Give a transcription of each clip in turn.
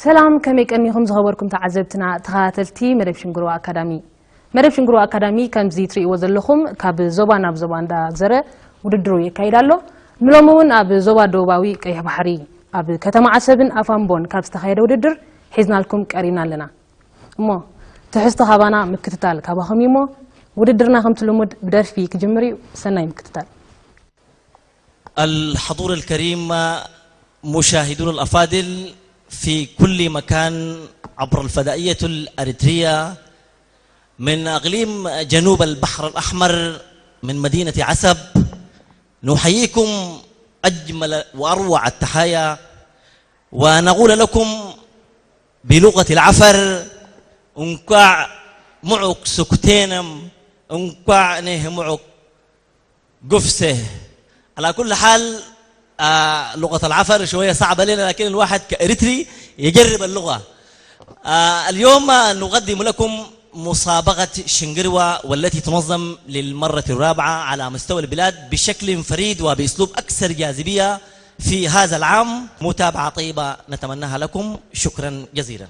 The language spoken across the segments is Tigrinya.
ሰላም፣ ከመይ ቀኒኹም ዝኸበርኩም ተዓዘብትና፣ ተኸታተልቲ መደብ ሽንግሮ ኣካዳሚ? መደብ ሽንግሮ ኣካዳሚ ከምዚ ትርእይዎ ዘለኹም ካብ ዞባ ናብ ዞባ እንዳዘረ ውድድሩ የካይድ ኣሎ። ንሎሚ እውን ኣብ ዞባ ደቡባዊ ቀይሕ ባሕሪ ኣብ ከተማ ዓሰብን ኣፋምቦን ካብ ዝተኻየደ ውድድር ሒዝናልኩም ቀሪብና ኣለና። እሞ ትሕዝቶ ካባና ምክትታል ካባኹም እዩ። እሞ ውድድርና ከምቲ ልሙድ ብደርፊ ክጅምር እዩ። ሰናይ ምክትታል። الحضور الكريم، مشاهدون الأفاضل في كل مكان عبر الفضائية الأريترية من أقليم جنوب البحر الأحمر من مدينة عسب، نحييكم أجمل وأروع التحايا، ونقول لكم بلغة العفر، እንኳዕ ምዑቅ سكتينم، እንኳዕ نه ምዑቅ قفسه. على كل حال، آه، لغة العفر شوية صعبة لنا، لكن الواحد كإريتري يجرب اللغة. آه، اليوم نقدم لكم مسابقة شنغروا، والتي تنظم للمرة الرابعة على مستوى البلاد بشكل فريد وبأسلوب أكثر جاذبية في هذا العام. متابعة طيبة نتمناها لكم. شكرا جزيلا.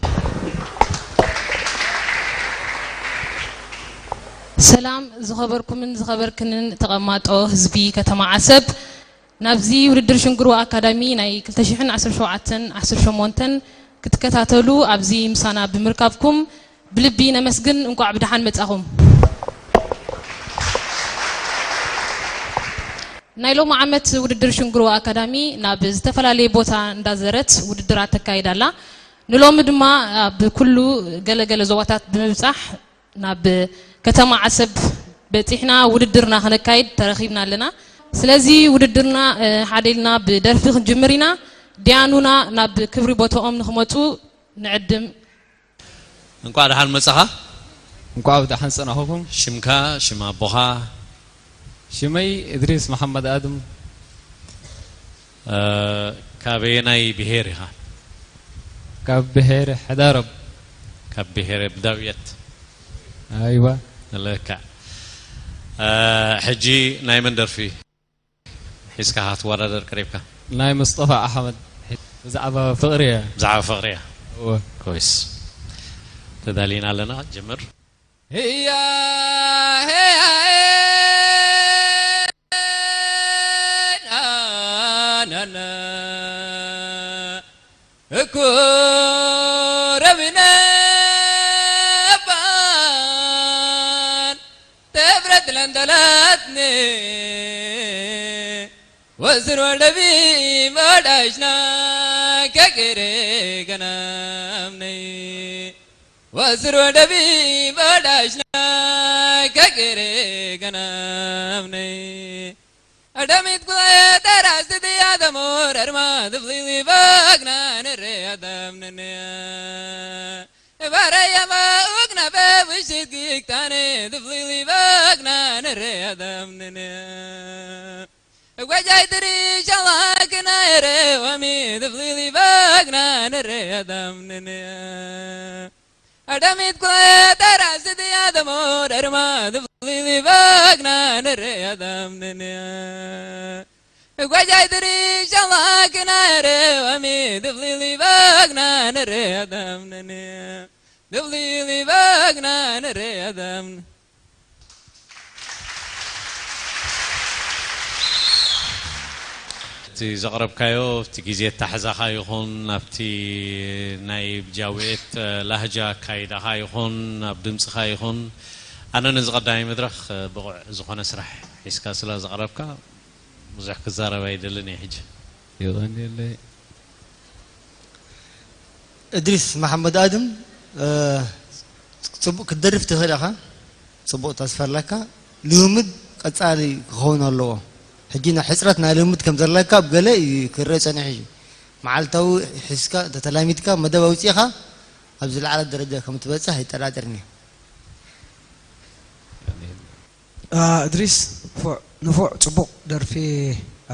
ሰላም ዝኸበርኩምን ዝኸበርክንን ተቐማጦ ህዝቢ ከተማ ዓሰብ፣ ናብዚ ውድድር ሽንግርዋ ኣካዳሚ ናይ ክልተ ሽሕን ዓሰርተ ሸውዓተን ዓሰርተ ሸሞንተን ክትከታተሉ ኣብዚ ምሳና ብምርካብኩም ብልቢ ነመስግን። እንቋዕ ብደሓን መጻኹም። ናይ ሎሚ ዓመት ውድድር ሽንግርዋ ኣካዳሚ ናብ ዝተፈላለየ ቦታ እንዳዘረት ውድድራት ተካይድ ኣላ። ንሎሚ ድማ ኣብ ኩሉ ገለገለ ዞባታት ብምብጻሕ ናብ ከተማ ዓሰብ በጺሕና ውድድርና ከነካይድ ተረኺብና ኣለና። ስለዚ ውድድርና ሓደ ኢልና ብደርፊ ክንጅምር ኢና። ዲያኑና ናብ ክብሪ ቦታኦም ንክመጹ ንዕድም። እንቋዕ ደሓን መጻኻ። እንቋዕ ብደሓን ጸናኹኩም። ሽምካ፣ ሽም ኣቦኻ። ሽመይ እድሪስ መሓመድ ኣድም። ካበየናይ ብሄር ኢኻ? ካብ ብሄር ሕዳረብ። ካብ ብሄረ ብዳውየት። ኣይዋ። ለካ። ሕጂ ናይ መን ደርፊ ሒዝካ ክትወዳደር ቀሪብካ? ናይ ሙስጠፋ ኣሕመድ። ብዛዕባ ፍቕሪ እያ። ብዛዕባ ፍቕሪ እያ። እወ። ኮይስ። ተዳሊና ኣለና፣ ጀምር። ህያ ህያ ናና እኮ ረብነ ባን ተብረት ለንደላትኔ ወዝር ወደቢ መዳሽና ከቅሬ ገናምነይ ወዝር ወደቢ መዳሽና ከቅሬ ገናምነይ ኣዳሚት ጉየ ተራስ ድያ ደሞር ኣርማ ድፍሊሊ ባግና ንሬ ኣዳምነንያ ባረያማ ኡግና በብሽት ጊክታኔ ድፍሊሊ ባግና ንሬ ኣዳምነንያ እጓጃይ ድሪ ሸላክና የረ ወሚ ድፍሊሊ ባግና ንሬ ኣዳምነንያ ኣዳሚት ኩለ ተራስ ድያ ደሞር ኣርማ ድፍሊሊ ባግና ንሬ ኣዳምነንያ እጓጃይ ድሪ ሸላክና የረ ወሚ ድፍሊሊ ባግና ንሬ ኣዳምነንያ ድፍሊሊ ባግና ንሬ ኣዳምነ እቲ ዘቕረብካዮ ኣብቲ ግዜ ኣታሕዛኻ ይኹን ኣብቲ ናይ ብጃውየት ላህጃ ኣካይዳኻ ይኹን ኣብ ድምፅኻ ይኹን ኣነ ነዚ ቀዳማይ መድረኽ ብቑዕ ዝኾነ ስራሕ ሒዝካ ስለ ዘቕረብካ ብዙሕ ክዛረብ ኣይደልን እየ ሕጂ። የቐንየለይ። እድሪስ መሓመድ ኣድም፣ ጽቡቕ ክትደርፍ ትኽእል ኢኻ፣ ጽቡቕ ተስፋ ኣለካ። ልምምድ ቀጻሊ ክኸውን ኣለዎ። ሕጂ ናይ ሕጽረት ናይ ልምምድ ከም ዘለካ ኣብ ገለ እዩ ክረአ ጸኒሑ እዩ። መዓልታዊ ሒዝካ ተተላሚድካ መደብ ኣውጺእኻ ኣብ ዝለዓለ ደረጃ ከም ትበጽሕ ኣይጠራጠርን እየ። እድሪስ ንፉዕ ጽቡቕ ደርፊ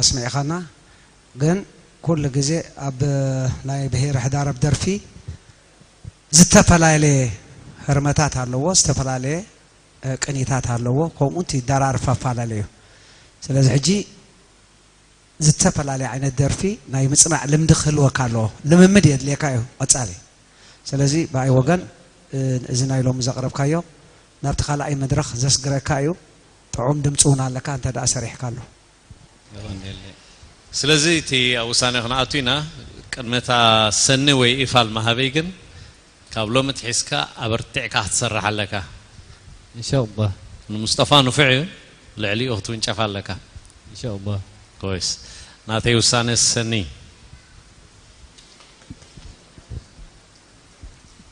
ኣስሚዕኻና፣ ግን ኩሉ ግዜ ኣብ ናይ ብሄረ ሕዳረብ ደርፊ ዝተፈላለየ ህርመታት ኣለዎ፣ ዝተፈላለየ ቅኒታት ኣለዎ፣ ከምኡ እቲ ደራርፍ ኣፈላለዩ። ስለዚ ሕጂ ዝተፈላለየ ዓይነት ደርፊ ናይ ምጽናዕ ልምዲ ክህልወካ ኣለዎ። ልምምድ የድልየካ እዩ ቀጻሊ። ስለዚ ብኣይ ወገን፣ እ፣ እዚ ናይ ሎሚ ዘቕረብካዮ ናብቲ ካልኣይ መድረኽ ዘስግረካ እዩ። ጥዑም ድምፂ እውን ኣለካ እንተ ደኣ ሰሪሕካሉ። ስለዚ እቲ ኣብ ውሳነ ክንኣቱ ኢና። ቅድመታ ሰኒ ወይ ኢፋል መሃበይ ግን ካብ ሎሚ ትሒዝካ ኣበርቲዕካ ክትሰርሕ ኣለካ። ኢንሻኣላህ። ንሙስጠፋ ንፉዕ እዩ፣ ልዕሊኡ ክትውንጨፍ ኣለካ። ኢንሻኣላህ። ኮይስ፣ ናተይ ውሳነ ሰኒ።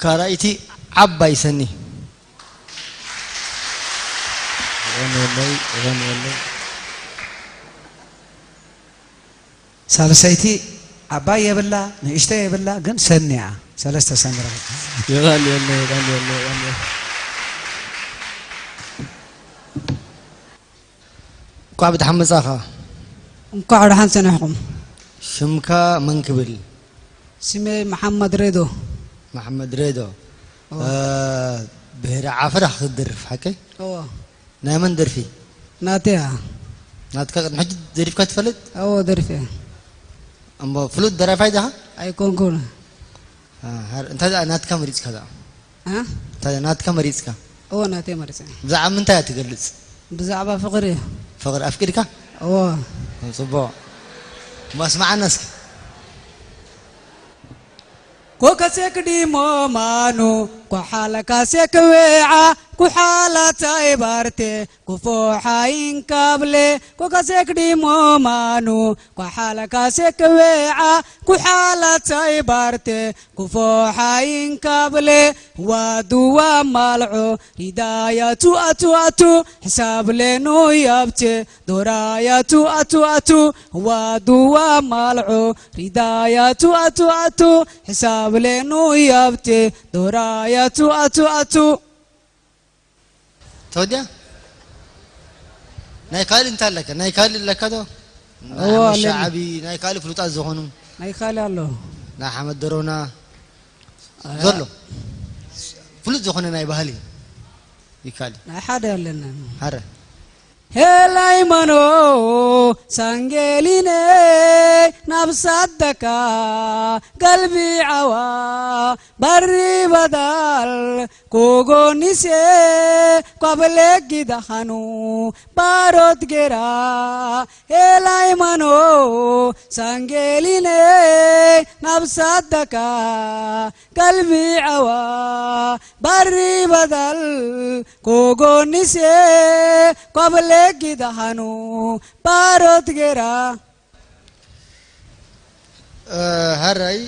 ካልኣይቲ ዓባይ ሰኒ። እወን ወለይ፣ እወን ወለይ። ሳልሰይቲ ዓባይ የብላ፣ ንእሽተይ የብላ፣ ግን ሰኒ እያ። ሰለስተ ሰኒ ረኺብካ። የቐንየለይ፣ የቐንየለይ፣ የቐንየለይ። እንኳዕ ብደሓን መጻኻ። እንኳዕ ደሓን ጸኒሕኩም። ሽምካ መን ክብል? ስመይ መሓመድ ሬዶ። መሓመድ ሬዶ። እ፣ ብሄረ ዓፈር ክትደርፍ ሓቀይ? እዎ። ናይ መን ደርፊ? ናተያ። ናትካ ቅድሚ ሕጂ ደሪፍካ ትፈልጥ? እዎ ደርፌ። እሞ ፍሉጥ ደራፋይ ዲኻ? ኣይኮንኩን። እ፣ ሃር-፣ እንታይ ደኣ ናትካ መሪጽካ ደኣ? እ? እንታይ ደኣ ናትካ መሪጽካ? እዎ ናተይ መሪጸ። ብዛዕባ ምንታይ እያ ትገልጽ? ብዛዕባ ፍቕሪ። ፍቕሪ ኣፍቂድካ? እዎ። ጽቡቕ። እሞ ኣስምዓና እስኪ። ኮከሴክ ዲሞ ማኑ ኮሓላ ካሴክ ዌዓ ኩሓላ ታይባርቴ ኩፎ ሓይን ካብል ኮከሴክ ዲሞ ማኑ ኮሓላ ካሴክ ዌዓ ኩሓላ ታይባርቴ ኩፎ ሓይን ካብል ዋዱዋ ማልዖ ሪዳያቱ ኣቱ ኣቱ ሕሳብ ሌኑ ያብቴ ዶራያቱ ኣቱ ኣቱ ዋዱዋ ማልዖ ሪዳያቱ ኣቱ ኣቱ ሕሳብ ሌኑ ያብቴ ዶራያቱ ኣቱ ኣቱ ተወዲያ ናይ ካልእ እንታይ ኣለካ? ናይ ካልእ ኣለካ ዶ? እዎ፣ ኣለኒ። ሻዕቢ ናይ ካልእ ፍሉጣት ዝኾኑ ናይ ካልእ ኣሎ ናይ ሓመድ ደሮና ዘሎ ፍሉጥ ዝኾነ ናይ ባህሊ ይካል ናይ ሓደ ኣለና ሃረ ሄላይማኖ ሳንጌሊነ ናብ ሳደካ ገልቢዓዋ ባሪ በዳል ኮጎኒሴ ኳብለጊ ዳኻኑ ባሮት ጌራ ሄላይማኖ ሳንጌሊነ ናብ ሳደካ ገልቢዓዋ ባሪ በዳል ኮጎኒሴ ኳብለጊ ዳኻኑ ባሮት ጌራ ሃራይ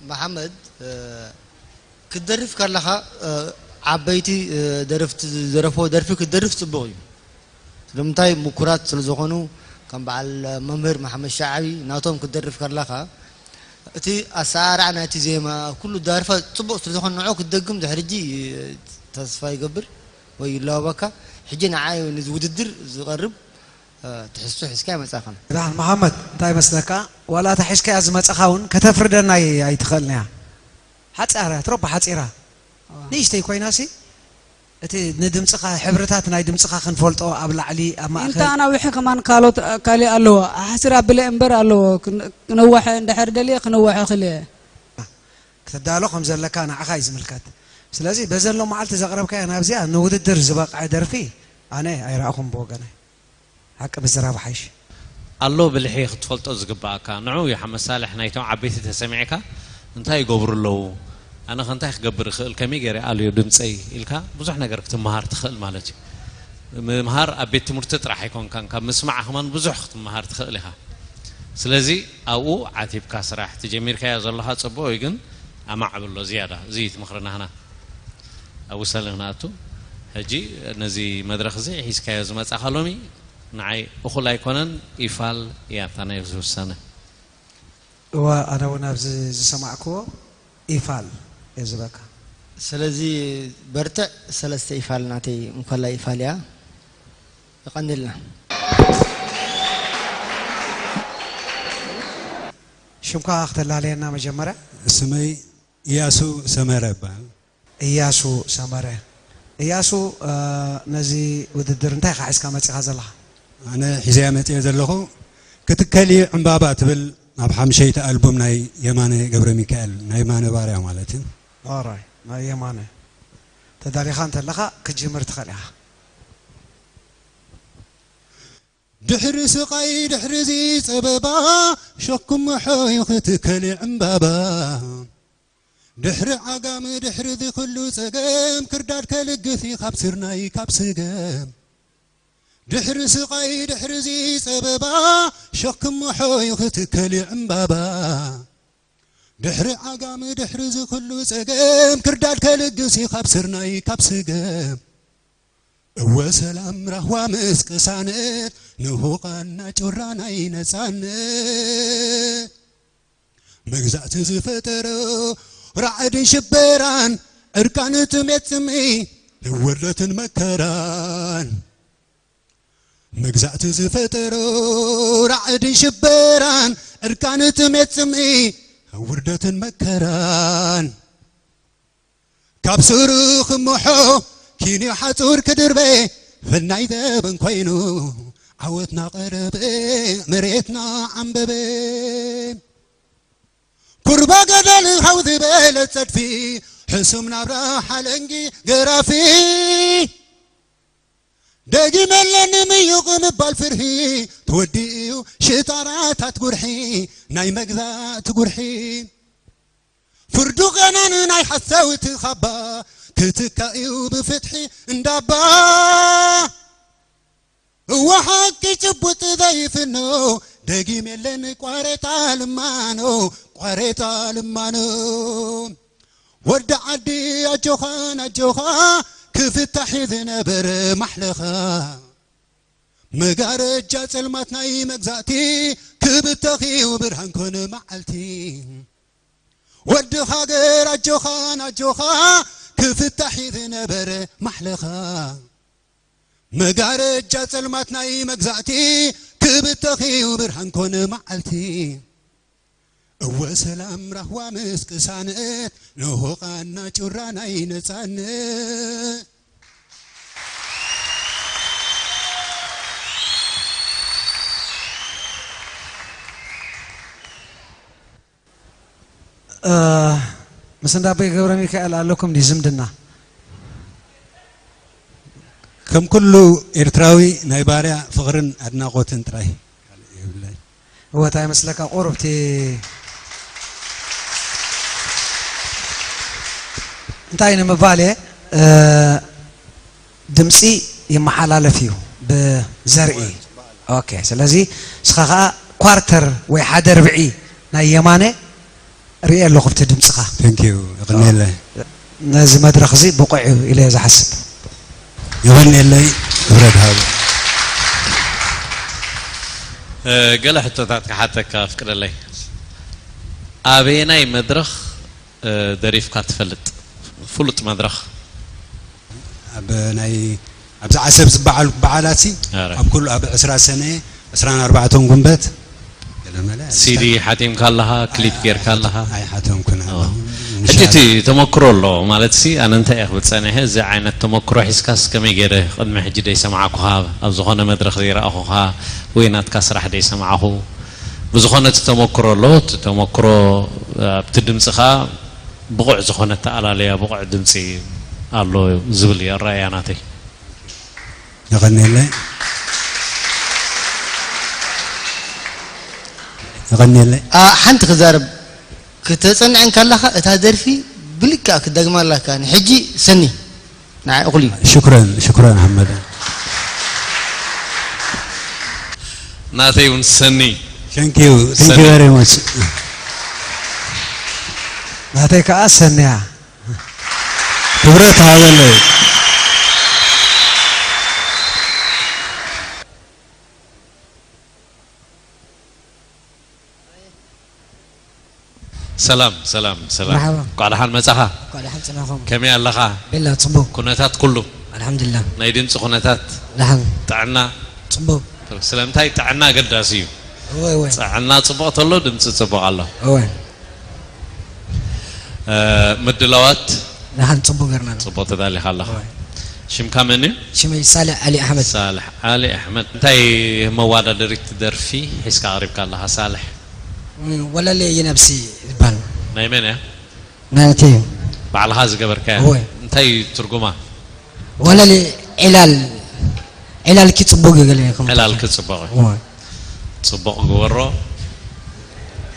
መሓመድ ክትደርፍ ከለኻ ዓበይቲ ደረፍቲ ዝደረፍዎ ደርፊ ክትደርፍ ፅቡቕ እዩ። ስለምንታይ ምኩራት ስለዝኾኑ ከም በዓል መምህር መሓመድ ሻዕቢ ናቶም ክትደርፍ ከለኻ እቲ ኣሰራርዓ ናይቲ ዜማ ኩሉ ዳርፋ ፅቡቕ ስለዝኾነ ንዑ ክትደግም ድሕሪ ሕጂ ተስፋ ይገብር ወይ ይለዋወካ። ሕጂ ንዓይ ንዚ ውድድር ዝቐርብ ትሕዝቶ ሒዝካ ኣይመጻእካን። ብርሃን መሓመድ እንታይ ይመስለካ? ዋላ እታ ሒዝካያ ዝመጻኻ እውን ከተፍርደና ኣይ- ኣይትኽእልን እያ። ሓጻራ ትረባ ሓጺራ ንእሽተይ ኮይናሲ እቲ ንድምጽኻ ሕብርታት ናይ ድምጽኻ ክንፈልጦ ኣብ ላዕሊ ኣብ ማእከል እንተ ኣናውሒ ከማን ካልኦት ካሊእ ኣለዎ ኣሕስር ኣብለ እምበር ኣለዎ ክነዋሐ እንድሕር ደልየ ክነዋሐ ክልየ ክትዳሎ ከም ዘለካ ንዓኻ እዩ ዝምልከት። ስለዚ በዘሎ መዓልቲ ዘቕረብካያ ናብዚኣ ንውድድር ዝበቕዐ ደርፊ ኣነ ኣይረኣኹን ብወገነይ። ሓቂ ምዝራብ ሓይሽ። ኣሎ ብልሒ ክትፈልጦ ዝግበኣካ ንዑ ይሓመድ ሳልሕ ናይቶም ዓበይቲ ተሰሚዕካ እንታይ ይገብሩ ኣለዉ ኣነ ከ እንታይ ክገብር ይኽእል ከመይ ገይረ ኣልዮ ድምፀይ ኢልካ ብዙሕ ነገር ክትመሃር ትኽእል ማለት እዩ። ምምሃር ኣብ ቤት ትምህርቲ ጥራሕ ኣይኮንካን ካብ ምስማዕ ከማን ብዙሕ ክትመሃር ትኽእል ኢኻ። ስለዚ ኣብኡ ዓቲብካ ስራሕ እቲ ጀሚርካዮ ዘለኻ ፅቡቕ እዩ ግን ኣማዕብሎ ዝያዳ እዚ እዩ እቲ ምኽሪ ናህና። ኣብ ውሳነ ክንኣቱ ሕጂ ነዚ መድረኽ እዚ ሒዝካዮ ዝመጻኻ ሎሚ ንዓይ እኹል ኣይኮነን ኢፋል እያ እታ ናይ እዚ ውሳነ። እወ ኣነ እውን ኣብዚ ዝሰማዕክዎ ኢፋል እየ ዝብለካ። ስለዚ በርትዕ ሰለስተ ኢፋል ናተይ እንኮላይ ኢፋል እያ። የቐንየልና። ሽምካ ክተላለየና መጀመርያ። ስመይ እያሱ ሰመረ እበሃል። እያሱ ሰመረ። እያሱ ነዚ ውድድር እንታይ ኢኻ ሒዝካ መጺኻ ዘለኻ? ኣነ ሒዘያ መጺኤ ዘለኹ ክትከሊ ዕምባባ ትብል ኣብ ሓምሸይቲ ኣልቡም ናይ የማነ ገብረ ሚካኤል፣ ናይ የማነ ባርያ ማለት እዩ። ኦራይ፣ ናይ የማነ። ተዳሊኻ እንተለኻ ክትጅምር ትኽእል ኢኻ። ድሕሪ ስቓይ ድሕሪ እዚ ጸበባ፣ ሸኩም ሞሖ እዩ ክትከል ዕምባባ። ድሕሪ ዓጋም ድሕሪ እዚ ኩሉ ጸገም፣ ክርዳድ ከልግስ እዩ ካብ ስርናይ ካብ ስገም። ድሕሪ ስቓይ ድሕሪ እዚ ጸበባ፣ ሸክም ሞሖ እዩ ክትከል ዕምባባ። ድሕሪ ዓጋም ድሕሪ እዚ ኩሉ ጸገም፣ ክርዳድ ከልግስ እዩ ካብ ስርናይ ካብ ስገም። እወ ሰላም ራህዋ ምስ ቅሳነት፣ ንሁቓና ጩራ ናይ ነጻነት። መግዛእቲ ዝፈጠሮ ራዕድን ሽበራን፣ ዕርቃን ጥሜት ጽምኢ፣ ውርደትን መከራን። መግዛእቲ ዝፈጠሮ ራዕድን ሽበራን፣ ዕርቃን ጥሜት ጽምኢ፣ ውርደትን መከራን። ካብ ስሩ ክምሖ ኪንዮ ሓጹር ክድርበ፣ ፍናይ ዘበን ኮይኑ ዓወትና ቀረበ፣ መሬትና ዓምበበ። ኩርባ ገደል ሃው ዝበለ ጸድፊ፣ ሕሱም ናብራ ሓለንጊ ገራፊ። ደጊም የለን ምዩቕ ምባል ፍርሂ፣ ተወዲኡ ሽጣራታት ጉርሒ፣ ናይ መግዛእቲ ጉርሒ። ፍርዱ ቐናን ናይ ሓሰውቲ ኻባ፣ ክትካእዩ ብፍትሒ እንዳባ። እወ ሓቂ ጭቡጥ ዘይፍኖ፣ ደጊም የለን ቋሬጣ ልማኖ፣ ቋሬጣ ልማኖ። ወዲ ዓዲ ኣጆኻን ኣጆኻ፣ ክፍታሕ ዝነበረ ማሕለኻ። መጋረጃ ጸልማት ናይ መግዛእቲ፣ ክብተኽዩ ብርሃን ኮነ መዓልቲ። ወዲ ሃገር ኣጆኻን ኣጆኻ፣ ክፍታሕ ዝነበረ ማሕለኻ። መጋረጃ ጸልማት ናይ መግዛእቲ፣ ክብተኽዩ ብርሃን ኮነ መዓልቲ። እወ ሰላም ራህዋ ምስ ቅሳነት፣ ንሆቓና ጩራ ናይ ነጻነት። እ፣ ምስ እንዳቦይ ገብረ ሚካኤል ኣለኩም ድዩ ዝምድና? ከም ኩሉ ኤርትራዊ ናይ ባርያ ፍቕርን ኣድናቖትን ጥራይ። ካልእ የብለይ። እወ፣ እንታይ ይመስለካ? ቁሩብ እቲ እንታይ ንምባል እየ፣ እ፣ ድምፂ ይመሓላለፍ እዩ ብዘርኢ። ኦኬ፣ ስለዚ ንስኻ ኸዓ ኳርተር ወይ ሓደ ርብዒ ናይ የማነ ርእየ ኣለኹ ብቲ ድምፅኻ። Thank you፣ የቐንየለይ። ነዚ መድረኽ እዚ ብቑዕ እዩ ኢለ እየ ዝሓስብ። የቐንየለይ፣ ክብረት ሃበ። እ፣ ገለ ሕቶታት ክሓተካ ኣፍቅደለይ። ኣበየናይ መድረኽ፣ እ፣ ደሪፍካ ትፈልጥ? ፍሉጥ መድረኽ? ኣብ ናይ፣ ኣብዚ ዓሰብ ዝበዓል በዓላት ሲ፣ ኣረ። ኣብ ኩሉ፣ ኣብ ዕስራ ሰነ፣ ዕስራን ኣርባዕተን ጉንበት፣ ገለመለ፣ ሲዲ ሓቲምካ ኣለኻ፣ ክሊፕ ጌርካ ኣለኻ? ኣይሓተምኩን ኦ። ኣለኹ። ሕጂ እቲ ተመክሮ ኣሎ ማለት ሲ፣ ኣነ እንታይ እየ ክብል ጸኒሐ፣ እዚ ዓይነት ተመክሮ ሒዝካስ ከመይ ገይረ ቅድሚ ሕጂ ደይሰማዕኩኻ፣ ኣብ ዝኾነ መድረኽ ዘይረኣኹኻ፣ ወይ ናትካ ስራሕ ደይሰማዕኹ፣ ብዝኾነ እቲ ተመክሮ ኣሎ፣ እቲ ተመክሮ ኣብቲ ድምጽኻ ብቑዕ ዝኾነ ኣተኣላለያ፣ ብቑዕ ድምጺ ኣሎ ዝብል እዩ ኣረኣእያ ናተይ። የቐንየለይ። የቐንየለይ። ኣ፣ ሓንቲ ክዛረብ፣ ክተጸንዐን ከለኻ እታ ደርፊ ብልክዕ ክትደግማ ኣለካ። ንሕጂ ሰኒ፣ ንዓይ እኹል እዩ። ሽኩረን፣ ሽኩረን ሓመደ። ናተይ እውን ሰኒ። Thank you, thank you ሰኒ። Very much። ናተይ ከዓ ሰንያ። ክብረት ሃበለይ። ሰላም፣ ሰላም፣ ሰላም። መርሓባ። እንኳዕ ደሓን መጻኻ። እንኳዕ ደሓን ጸናኹም። ከመይ ኣለኻ? ቤላ፣ ጽቡቕ። ኩነታት ኩሉ? ኣልሓምዱሊላህ። ናይ ድምጺ ኩነታት? ደሓን። ጥዕና? ጽቡቕ። ስለምንታይ ጥዕና ኣገዳሲ እዩ። እወ፣ እወ። ጥዕና ጽቡቕ ተሎ ድምጺ ጽቡቕ ኣሎ። እወ። እ፣ ምድላዋት? ደሓን፣ ጽቡቕ ጌርና ኣሎ። ጽቡቕ ተዳሊኻ ኣለኻ። እወ። ሽምካ መን እዩ? ሽመይ ሳልሕ ዓሊ ኣሕመድ። ሳልሕ ዓሊ ኣሕመድ። እንታይ መዋዳደሪት ደርፊ ሒዝካ ቀሪብካ ኣለኻ ሳልሕ? ወለለ ይነብሲ ዝበሃል። ናይ መን እያ? ናይቲ ባዕልኻ ዝገበርካያ? እወ። እንታይ እዩ ትርጉማ? ወለለ ዕላል፣ ዕላልኪ ጽቡቅ እዩ ገለ ከም ዕላልኪ ጽቡቕ እዩ። እወ። ጽቡቕ ግበሮ።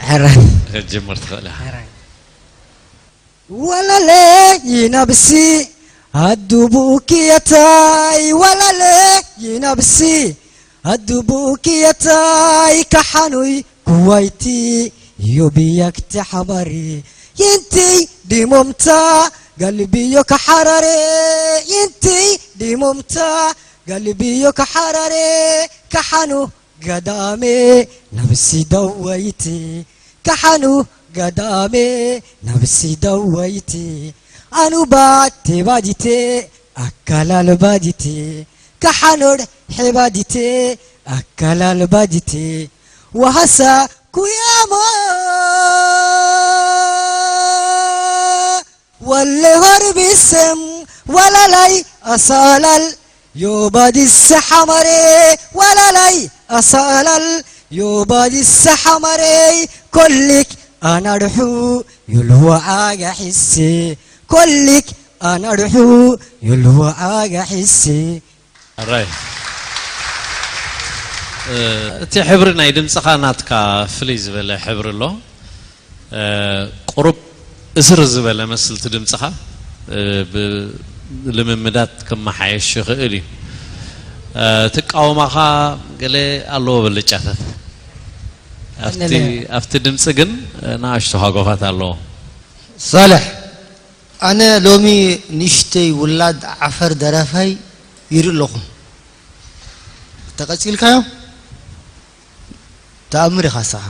ሕራይ። ክትጅምር ትኽእል ኢኻ። ሕራይ። ወለለ ይነብሲ ኣዱቡኪ የታይ፣ ወለለ ይነብሲ ኣዱቡኪ የታይ፣ ከሓኑይ ኩዋይቲ ዮብያክቲ ሓባሪ ይንቲ ዲሞምታ ጋልብዮ ከሓራረ ይንቲ ዲሞምታ ጋልብዮ ከሓራረ ከሓኑ ገዳሜ ነብሲ ደወይቲ ከሓኑ ገዳሜ ነብሲ ደወይቲ ኣኑባቴ ባዲቴ ኣካላል ባዲቴ ከሓኖድ ሔባዲቴ ኣካላል ባዲቴ ወሃሳ ኩያሞ ወለ ሆርቢስም ወላላይ ኣሳላል ዮባዲስ ሓማሬ ወላላይ ኣሳላል ዮባዲስ ሓማሬ ኮሊክ ኣናድሑ ዩልዋዓጋ ሒሲ ኮሊክ ኣናድሑ ዩልዋዓጋ ሒሲ ኣራይ እቲ ሕብሪ ናይ ድምፅኻ ናትካ ፍልይ ዝበለ ሕብሪ ኣሎ። ቁሩብ እስር ዝበለ መስልቲ ድምፅኻ ብልምምዳት ክመሓየሽ ይኽእል እዩ። ትቃወማኻ ገለ ኣለዎ ብልጫታት ኣብቲ ድምፂ ግን ንኣሽቱ ሃጎፋት ኣለዎ። ሳልሕ፣ ኣነ ሎሚ ንእሽተይ ውላድ ዓፈር ደረፋይ ይርኢ ኣለኹ። ተቐጺልካዮ? ተኣምር ኢኻ ንስኻ።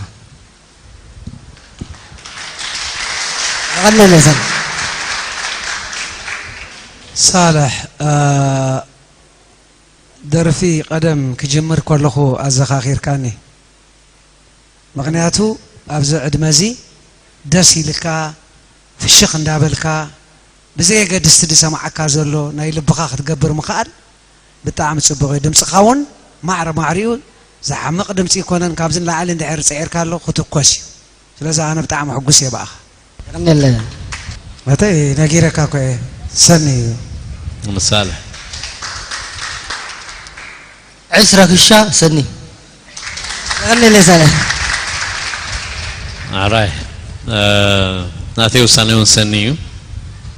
የቐንየለይ ሳልሕ። ሳልሕ፣ ደርፊ ቀደም ክጅምር ከለኹ ኣዘኻኺርካኒ። ምኽንያቱ ኣብዚ ዕድመ እዚ ደስ ኢልካ ፍሽኽ እንዳበልካ ብዘየገድስ እቲ ዝሰምዓካ ዘሎ ናይ ልብኻ ክትገብር ምኽኣል ብጣዕሚ ጽቡቕ እዩ። ድምጽኻ እውን ማዕረ ማዕሪኡ ዝሓምቕ ድምጺ ኣይኮነን። ካብዚ ንላዕሊ እንድሕር ጽዒርካሉ ክትኮስ እዩ። ስለዚ ኣነ ብጣዕሚ ሕጉስ እየ ብኣኻ። የቐንየለይ። መተይ ነጊረካ እኮ እየ ሰኒ እዩ። ምሳሌ ዕስራ ክሻ ሰኒ። የቐንየለይ ሳልሕ። ኣራይ ናተይ ውሳኔ እውን ሰኒ እዩ።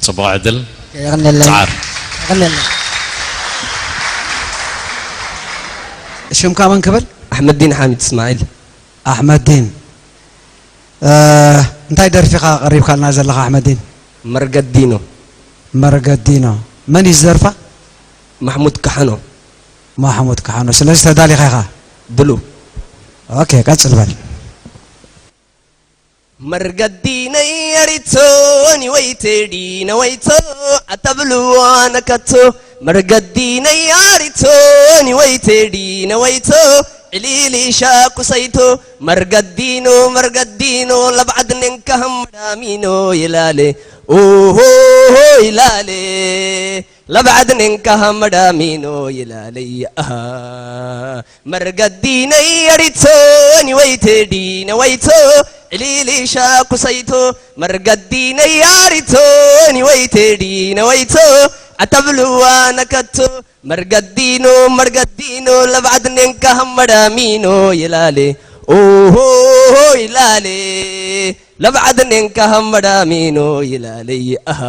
ጽቡቕ ዕድል የቐንየለይ። ጻዓር የቐንየለይ። ሽምካ መን ክብል? ኣሕመዲን ሓሚድ እስማዒል። ኣሕመዲን። እንታይ ደርፊኻ ቀሪብካልና ዘለኻ ኣሕመዲን? መርገዲኖ። መርገዲኖ። መን እዩ ዝደርፋ? ማሕሙድ ካሕኖ። ማሕሙድ ካሕኖ። ስለዚ ተዳሊኻ ኢኻ? ድሉ። ኦኬ፣ ቀጽል በል። መርገዲ ነይ ኣሪቶ ኒወይቴ ዲ ነወይቶ ኣተብልዋ ነከቶ መርገዲ ነይ ኣሪቶ ኒወይቴ ዲ ነወይቶ ዕሊሊ ሻኩሰይቶ መርገዲኖ መርገዲኖ ለባዕድ ነንካ ሃመዳሚኖ ይላሌ ኦሆ ይላሌ ለባዕድ ነንካ ሃመዳሚኖ ይላለይ ኣሃ መርገዲ ነይ ኣሪቶ ኒወይቴ ዲ ነወይቶ ዕሊሊ ሻኩሰይቶ መርገዲ ነይ ኣሪቶ ኒወይቴ ዲ ነወይቶ ኣተብልዋ ነከቶ መርገዲኖ መርገዲኖ ለባዕድ ነንካ ሃመዳሚኖ ይላሌ ኦሆ ይላሌ ለባዕድ ነንካ ሃመዳሚኖ ይላለይ ኣሃ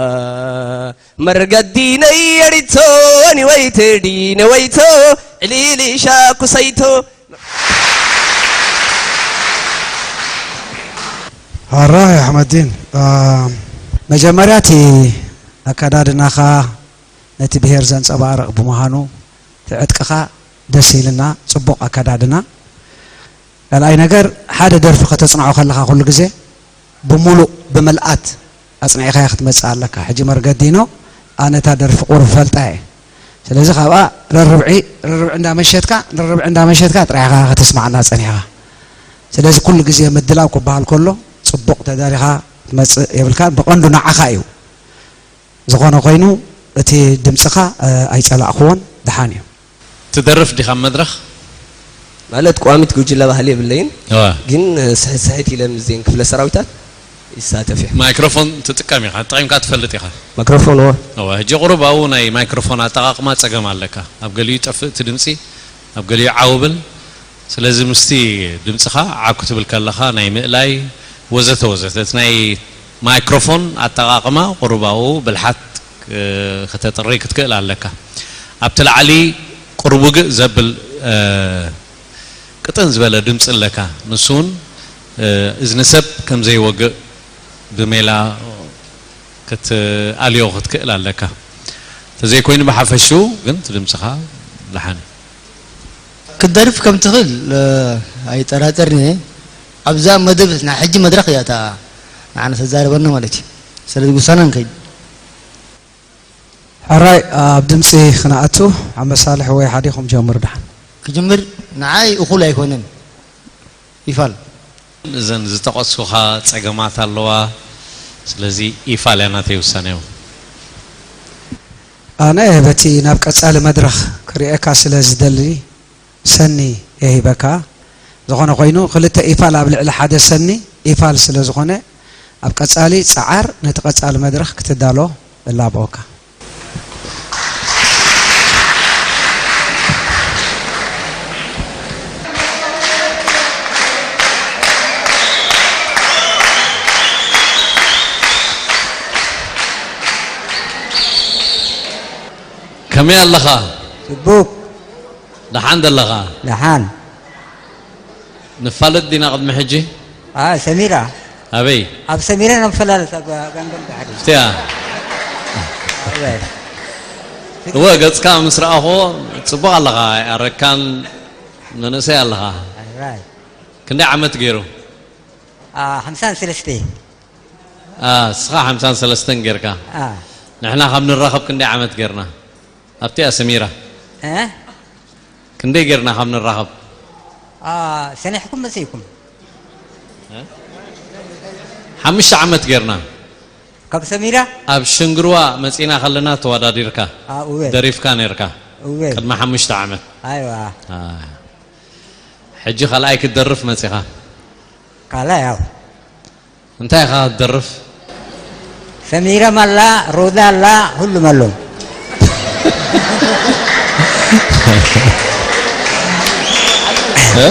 መርገዲ ነይ ኣሪቶ ኒወይቴ ዲ ነወይቶ ዕሊሊ ሻኩሰይቶ ኣራይ ኣሕመዲን፣ መጀመርያ እቲ ኣከዳድናኻ ነቲ ብሄር ዘንጸባርቕ ብምዃኑ እቲ ዕጥቅኻ ደስ ኢልና፣ ጽቡቕ ኣከዳድና። ካልኣይ ነገር ሓደ ደርፊ ከተጽንዖ ከለኻ ኩሉ ግዜ ብምሉእ ብምልኣት ኣጽኒዕካያ ክትመጽእ ኣለካ። ሕጂ መርገዲኖ ኣነ እታ ደርፊ ቁሩብ ፈልጣ እየ። ስለዚ ካብኣ ረርብዒ ረርብዒ እንዳመሸትካ ረርብዒ እንዳመሸትካ ጥራይ ኢኻ ከተስማዓና ጸኒሕካ። ስለዚ ኩሉ ግዜ ምድላው ክበሃል ከሎ ጽቡቕ ተዳሊኻ ክትመጽእ የብልካን። ብቐንዱ ንዓኻ እዩ። ዝኾነ ኮይኑ እቲ ድምጽኻ ኣይጸላእክዎን፣ ደሓን እዩ። ትደርፍ ዲኻ ኣብ መድረኽ? ማለት ቋሚት ጉጅለ ባህሊ የብለይን፣ እወ። ግን ስሕት ስሕት ኢለ ምስዚን ክፍለ ሰራዊታት ይሳተፍ እየ። ማይክሮፎን ትጥቀም ኢኻ፣ ተጠቂምካ ትፈልጥ ኢኻ። ማይክሮፎን፣ እወ። እወ፣ ሕጂ ቁሩብ ኣብኡ ናይ ማይክሮፎን ኣጠቓቕማ ጸገም ኣለካ። ኣብ ገሊኡ ይጠፍእ እቲ ድምጺ፣ ኣብ ገሊኡ ዓው ብል። ስለዚ ምስቲ ድምጽኻ ዓው ክትብል ከለኻ ናይ ምእላይ ወዘተ ወዘተ። እቲ ናይ ማይክሮፎን ኣጠቓቕማ ቁሩብ ኣብኡ ብልሓት፣ እ፣ ከተጥሪ ክትክእል ኣለካ። ኣብቲ ላዕሊ ቁሩብ ውግእ ዘብል፣ እ፣ ቅጥን ዝበለ ድምጺ ኣለካ። ንሱ እውን፣ እ፣ እዝኒ ሰብ ከም ዘይወግእ ብሜላ ክትኣልዮ ክትክእል ኣለካ። እንተዘይኮይኑ ብሓፈሽኡ ግን እቲ ድምጽኻ ደሓን እዩ። ክትደርፍ ከም ትኽእል፣ እ፣ ኣይጠራጠርን እየ። ኣብዛ መደብ ናይ ሕጂ መድረኽ እያ እታ ንዓና ተዛርበና ማለት እዩ። ስለዚ ውሳነ ንከይድ። ሕራይ ኣብ ድምጺ ክነኣቱ፣ ኣብ መሳልሕ ወይ ሓዲኹም ጀምሩ ደሓን። ክጅምር ንዓይ እኹል ኣይኮነን። ይፋል። እዘን ዝጠቐስኩኻ ጸገማት ኣለዋ። ስለዚ ይፋል እያ ናተይ ውሳኔ። ኣነ በቲ ናብ ቀጻሊ መድረኽ ክርእየካ ስለ ዝደሊ ሰኒ የሂበካ። ዝኾነ ኮይኑ ክልተ ኢፋል ኣብ ልዕሊ ሓደ ሰኒ ኢፋል ስለ ዝኾነ ኣብ ቀጻሊ ጸዓር ነቲ ቀጻሊ መድረኽ ክትዳሎ እላበወካ። ከመይ ኣለኻ? ጽቡቕ። ደሓን ደለኻ? ደሓን። ንፋለጥ ዲና ቅድሚ ሕጂ? አ፣ ሰሚራ። ኣበይ? ኣብ ሰሚራ ኢና ንፈላለጥ፣ ኣብ ጋንጎል ባሕሪ። እቲያ? ኣበይ? እወ፣ ገጽካ ምስ ረኣኹዎ ጽቡቕ ኣለኻ፣ ኣይኣረግካን፣ መንእሰይ ኣለኻ። ኣራይ። ክንደይ ዓመት ገይሩ? አ፣ ሓምሳን ሰለስተ። አ፣ እስኻ ሓምሳን ሰለስተን ጌርካ። አ። ንሕና ካብ ንራኸብ ክንደይ ዓመት ጌርና? ኣብቲኣ ሰሚራ። እ? ክንደይ ጌርና ካብ ንራኸብ? አ፣ ሰኒሕኩም መሲልኩም? እ? ሓሙሽተ ዓመት ጌርና። ካብ ሰሚራ? ኣብ ሽንግርዋ መጺና ከለና ተወዳዲርካ። አ፣ እወ። ደሪፍካ ኔርካ። እወ። ቅድሚ ሓሙሽተ ዓመት። ኣይዋ። አ። ሕጂ ካልኣይ ክትደርፍ መጺኻ። ካልኣይ፣ ያው። እንታይ ኢኻ ትደርፍ? ሰሚራም ኣላ፣ ሮዛ ኣላ፣ ሁሉም ኣለዉ። እ?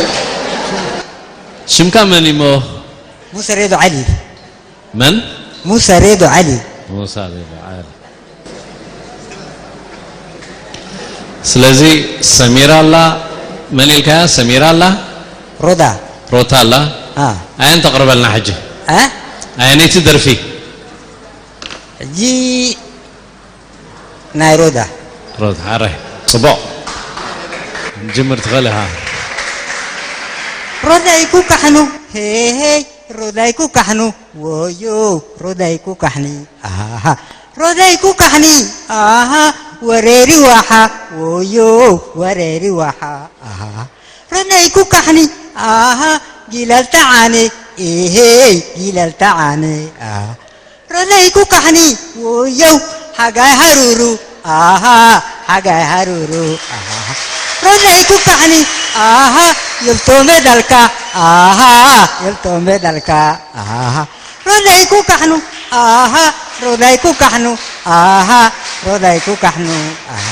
ሽምካ መን እሞ? ሙሰ ሬዶ ዓሊ። መን? ሙሰ ሬዶ ዓሊ። ሙሳ ሬዶ ዓሊ። ስለዚ ሰሚራ ኣላ፣ መን ኢልካያ? ሰሚራ ኣላ? ሮዳ። ሮታ ኣላ? አ። ኣየን ተቕርበልና ሕጂ? አ? ኣየነይቲ ደርፊ? ሕጂ ናይ ሮዳ። ሮዳ፣ ኣረ፣ ጽቡቕ። ጅምር ትኽእል ኢኻ። ሮዳይ ኩካሕኑ፣ ሄይ፣ ሄይ፣ ሮዳይ ኩካሕኑ፣ ወዮ፣ ሮዳይ ኩካሕኒ፣ ኣሃ፣ ሮዳይ ኩካሕኒ፣ ኣሃ፣ ወሬሪ ዋሓ፣ ወዮ፣ ወሬሪ ዋሓ፣ ኣሃ፣ ሮዳይ ኩካሕኒ፣ ኣሃ፣ ጊለል ተዓነ፣ ኤሄይ፣ ጊለል ተዓነ፣ ኣሃ፣ ሮዳይ ኩካሕኒ፣ ወዮ፣ ሓጋይ ሃሩሩ፣ ኣሃ፣ ሓጋይ ሃሩሩ፣ ኣሃ፣ ሮዳይ ኩካሕኒ፣ ኣሃ፣ የልቶ ሜዳልካ፣ ኣሃ፣ የልቶ ሜዳልካ፣ ኣሃ፣ ሮዳይ ኩካሕኑ፣ ኣሃ፣ ሮዳይ ኩካሕኑ፣ ኣሃ፣ ሮዳይ ኩካሕኑ፣ ኣሃ፣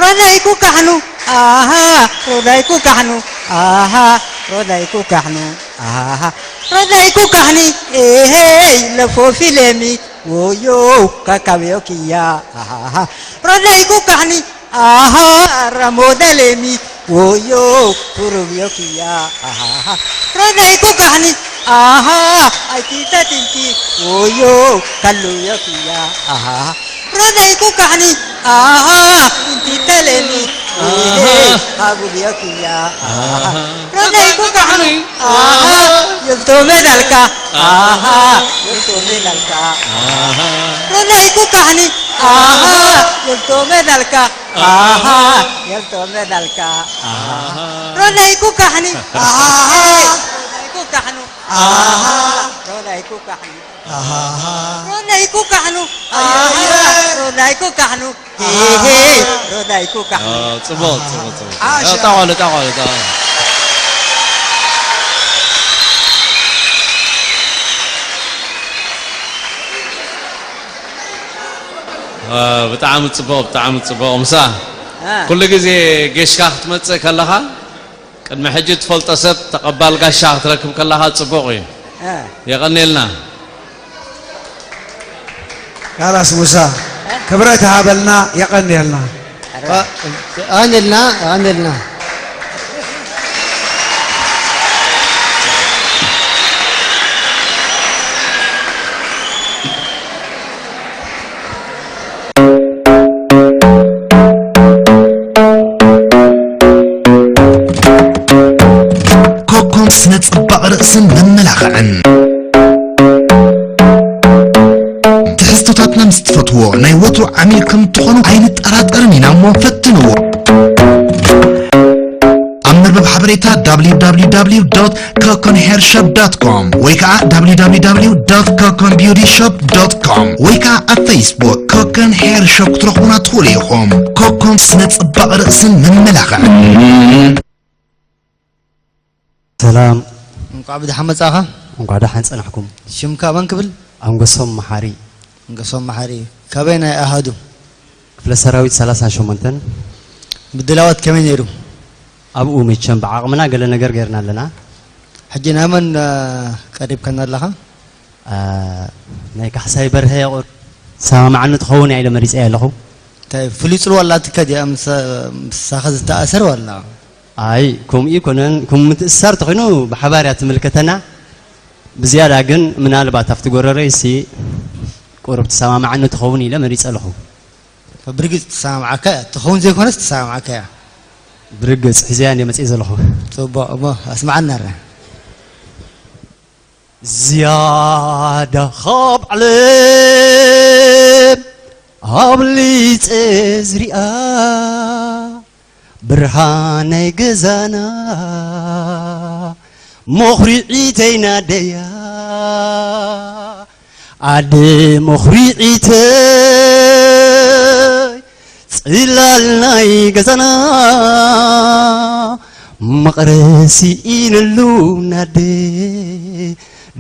ሮዳይ ኩካሕኑ፣ ኣሃ፣ ሮዳይ ኩካሕኑ፣ ኣሃ፣ ሮዳይ ኩካሕኑ፣ ኣሃ፣ ሮዳይ ኩካሕኒ፣ ኤሄይ፣ ለፎፊ ሌሚ፣ ወዮ፣ ካካብዮ ክያ፣ ኣሃ፣ ሮዳይ ኩካሕኒ፣ ኣሃ፣ ረሞዳ ሌሚ፣ ወዮ፣ ቱሩብዮ ክያ፣ ኣሃ፣ ሮዳይ ኩካሕኒ፣ ኣሃ፣ ኣይቲተቲንቲ፣ ወዮ፣ ካሉዮ ክያ፣ ኣሃ፣ ሮዳይ ኩካሕኒ፣ ኣሃ፣ ኢንቲተሌኒ፣ ኣሃ። ኢሄ፣ ሃጉብዮ ክያ፣ ኣሃ። ኣሃ። ሮዳይ ኩካሕኒ፣ ኣሃ፣ ኣሃ። የልቶ ሜዳልካ፣ ኣሃ። ኣሃ፣ የልቶ ሜዳልካ፣ ኣሃ። ኣሃ። ሮዳይ ኩካሕኒ፣ ኣሃ፣ ኣሃ። የልቶ ሜዳልካ፣ ኣሃ። ኣሃ። የልቶ ሜዳልካ፣ ኣሃ። ኣሃ። ሮዳይ ኩካሕኒ፣ ኣሃ። ሮዳይ ኩካሕኑ፣ ኣሃ። ኣሃ። ሮዳይ ኩካሕኑ። ኣሃ። ሮዳይ ኩካሕኑ። ኣሃ። ኣሃ። ሮዳይ ኩካሕኑ። ኣሃ። ሄሄ። ሮዳይ ኩካሕኑ። ኦ፣ ጽቡቕ፣ ጽቡቕ፣ ጽቡቕ። ዓሽ። ጣቕ በሉ፣ ጣቕ በሉ፣ ጣቕ በሉ። ብጣዕሚ ጽቡቕ፣ ብጣዕሚ ጽቡቕ። ምሳ ኩሉ ግዜ ጌሽካ ክትመጽእ ከለኻ፣ ቅድሚ ሕጂ ትፈልጦ ሰብ ተቐባል ጋሻ ክትረክብ ከለኻ ጽቡቕ እዩ። የቐኔልና። ካላስ ሙሳ፣ ክብረት ሃበልና። የቐኔልና። ኣንልና ኣንልና ኮኮን ስነ ጽባቕ ርእስን መመላኽዕን። ትሕዝቶታትና ምስ ትፈትዎ፣ ናይ ወትሩ ዓሚል ከም ትኾኑ ኣይንጠራጠርን ኢና እሞ ፈትንዎ። ኣብ መርበብ ሓበሬታ www.coconhairshop.com ወይ ከዓ www.coconbeautyshop.com ወይ ከዓ ኣብ ፌስቡክ ኮኮን ሄር ሾፕ ክትረኽቡና ትኽእሉ ኢኹም። ኮኮን ስነ ጽባቕ ርእስን መመላኽዕን። ሰላም፣ እንቋዕ ብደሓን መጻኻ። እንቋዕ ደሓን ጸናሕኩም። ሽምካ መን ክብል? ኣንገሶም መሓሪ። ኣንገሶም መሓሪ። ካበይ ናይ ኣሃዱ? ክፍለ ሰራዊት ሰላሳ ሸሞንተን። ምድላዋት ከመይ ነይሩ? ኣብኡ መቸም ብዓቕምና ገለ ነገር ጌርና ኣለና። ሕጂ ናይ መን ቀሪብካና ኣለኻ? ናይ ካሕሳይ በርሀ ቁር ሰማማዕኒ ትኸውን እያ ኢለ መሪፀያ ኣለኹ። እንታይ ፍሉይ ፅልዋ ኣላትካ ድያ ምሳኻ ዝተኣሰር ዋላ? ኣይ ከምኡ ይኮነን፣ ከም ምትእስሳር ተኾይኑ ብሓባር እያ ትምልከተና። ብዝያዳ ግን ምናልባት ኣብቲ ጎረረይሲ ቁሩብ ትሰማማዓኒ ትኸውን ኢለ መሪፀ ኣለኹ። ብርግፅ ትሰማማዓካ እያ፣ ትኸውን ዘይኮነስ ትሰማማዓካ እያ። ብርግፅ ሒዘያ እንደ መፅእ ዘለኹ። ፅቡቕ እሞ ኣስማዓና ረ ዝያዳ ካብ ዓለም ኣብሊፀ ዝሪኣ ብርሃን ናይ ገዛና መኹሪዒተይ ናደያ ኣደ መኹሪዒተይ ጽላል ናይ ገዛና መቕረሲ ኢንሉ ናደ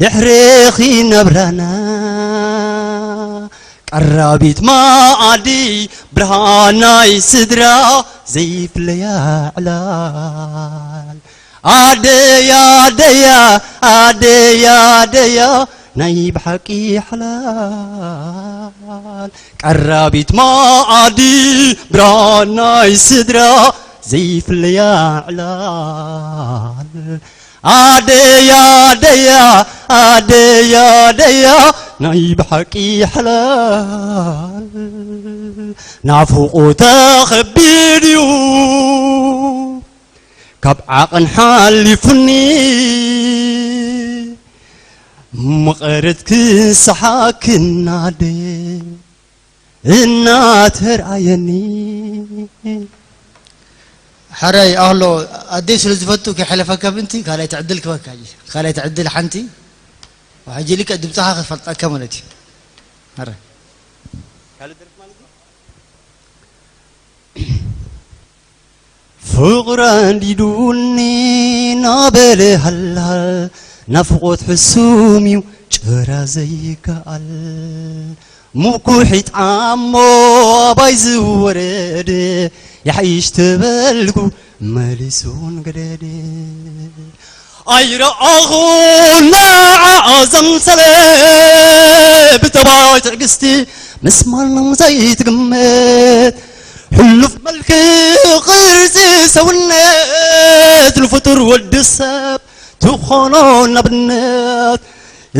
ድሕሬኺ ናብራና ቀራቢት መኣዲ ብርሃን ናይ ስድራ ዘይፍለያ ዕላል ኣደያ ኣደያ ኣደያ ኣደያ ናይ ብሓቂ ሓላል ቀራቢት መኣዲ ብርሃን ናይ ስድራ ዘይፍለያ ዕላል ኣደያ ኣደያ ኣደያ ኣደያ ናይ ብሓቂ ሓላል ናፍቖታ ኸቢድ እዩ ካብ ዓቐን ሓሊፉኒ መቐረት ክሰሓክናደ እናተርኣየኒ ሕራይ ኣህሎ ኣደይ ስለ ዝፈቱ ከይሓለፈካ ብንቲ ካልኣይቲ ዕድል ክበካ ሕጂ ካልኣይቲ ዕድል ሓንቲ ሕጂ ልክዕ ድምፅኻ ክፈልጠካ ማለት እዩ ሕራይ ፍቕሪ ኣንዲዱኒ ናበለ ሃልሃል ናፍቖት ሕሱም እዩ ጭራ ዘይከኣል ሙኩሒት ዓሞ ኣባይ ዝወረደ ይሓይሽ ተበልኩ መሊሱ ንገደደ ኣይረኣኹን ንዓኣ ዘምሰለ ብጠባይ ትዕግስቲ ምስ ማንም ዘይትግመት ሕሉፍ መልክዕ ቅርጺ ሰውነት ንፍጡር ወዲ ሰብ ትኾኖ ናብነት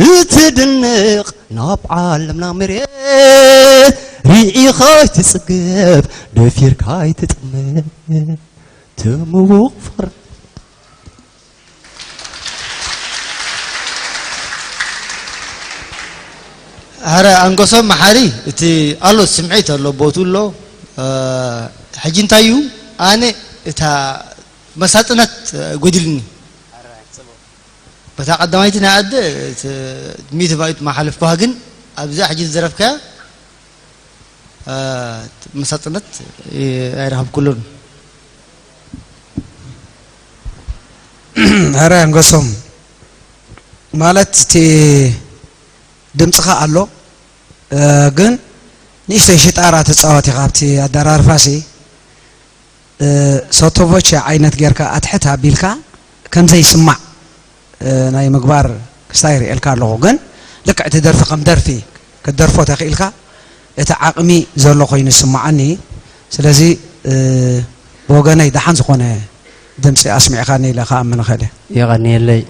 እትድንቕ ናብ ዓለምና መሬት ርኢኻ ኣይትጽገብ ደፊርካ ኣይትጥመት ትምውቕ ፍቕሪ ኧረ ኣንገሶም መሓሪ እቲ ኣሎ ስምዒት ኣሎ ቦቱ ኣሎ ሕጂ እንታይ እዩ ኣነ እታ መሳጥነት ጎዲልኒ በታ ቀዳማይቲ ናይ ኣደ ሚእቲ ባይት ማሓለፍኩሃ ግን ኣብዛ ሕጂ ዝዘረፍካያ መሳጥነት ኣይረኸብኩሉን ኧረ ኣንገሶም ማለት እቲ ድምፅኻ ኣሎ ግን ንእሽተይ ሽጣራ ትጻወት ኢኻ ኣብቲ ኣደራርፋሲ። እ፣ ሶቶቮቼ ዓይነት ጌርካ ኣትሕት ኣቢልካ ከም ዘይስማዕ፣ እ፣ ናይ ምግባር ክስታይ ርእየልካ ኣለኹ። ግን ልክዕ እቲ ደርፊ ከም ደርፊ ክትደርፎ ተኽኢልካ እቲ ዓቕሚ ዘሎ ኮይኑ ይስምዓኒ። ስለዚ፣ እ፣ ብወገነይ ደሓን ዝኾነ ድምጺ ኣስሚዕካኒ ኢለ ክኣምን እኽእል እየ። የቐንየለይ።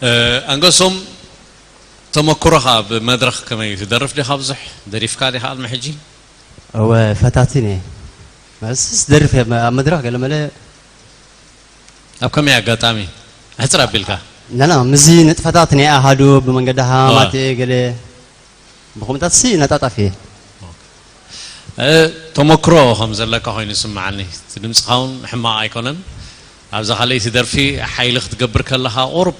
እ፣ ኣንገሶም፣ ተመኩሮኻ ኣብ መድረኽ ከመይ እዩ? ትደርፍ ዲኻ ብዙሕ? ደሪፍካ ዲኻ ቅድሚ ሕጂ? እወ፣ ፈታቲን እየ። ማለትስ ደርፍ እየ፣ ኣብ መድረኽ ገለመለ። ኣብ ከመይ ኣጋጣሚ? ኣሕጽር ኣቢልካ። ናና፣ ምስዚ ንጥፈታት ናይ ኣሃዱ ብመንገዲ ሃማማት እየ፣ ገለ ብኹምታትሲ ነጣጣፍ እየ። እ፣ ተመክሮ ከም ዘለካ ኮይኑ ይስምዓኒ። እቲ ድምጽኻ እውን ሕማቕ ኣይኮነን። ኣብዛ ካልኣይቲ ደርፊ ሓይሊ ክትገብር ከለኻ ቁሩብ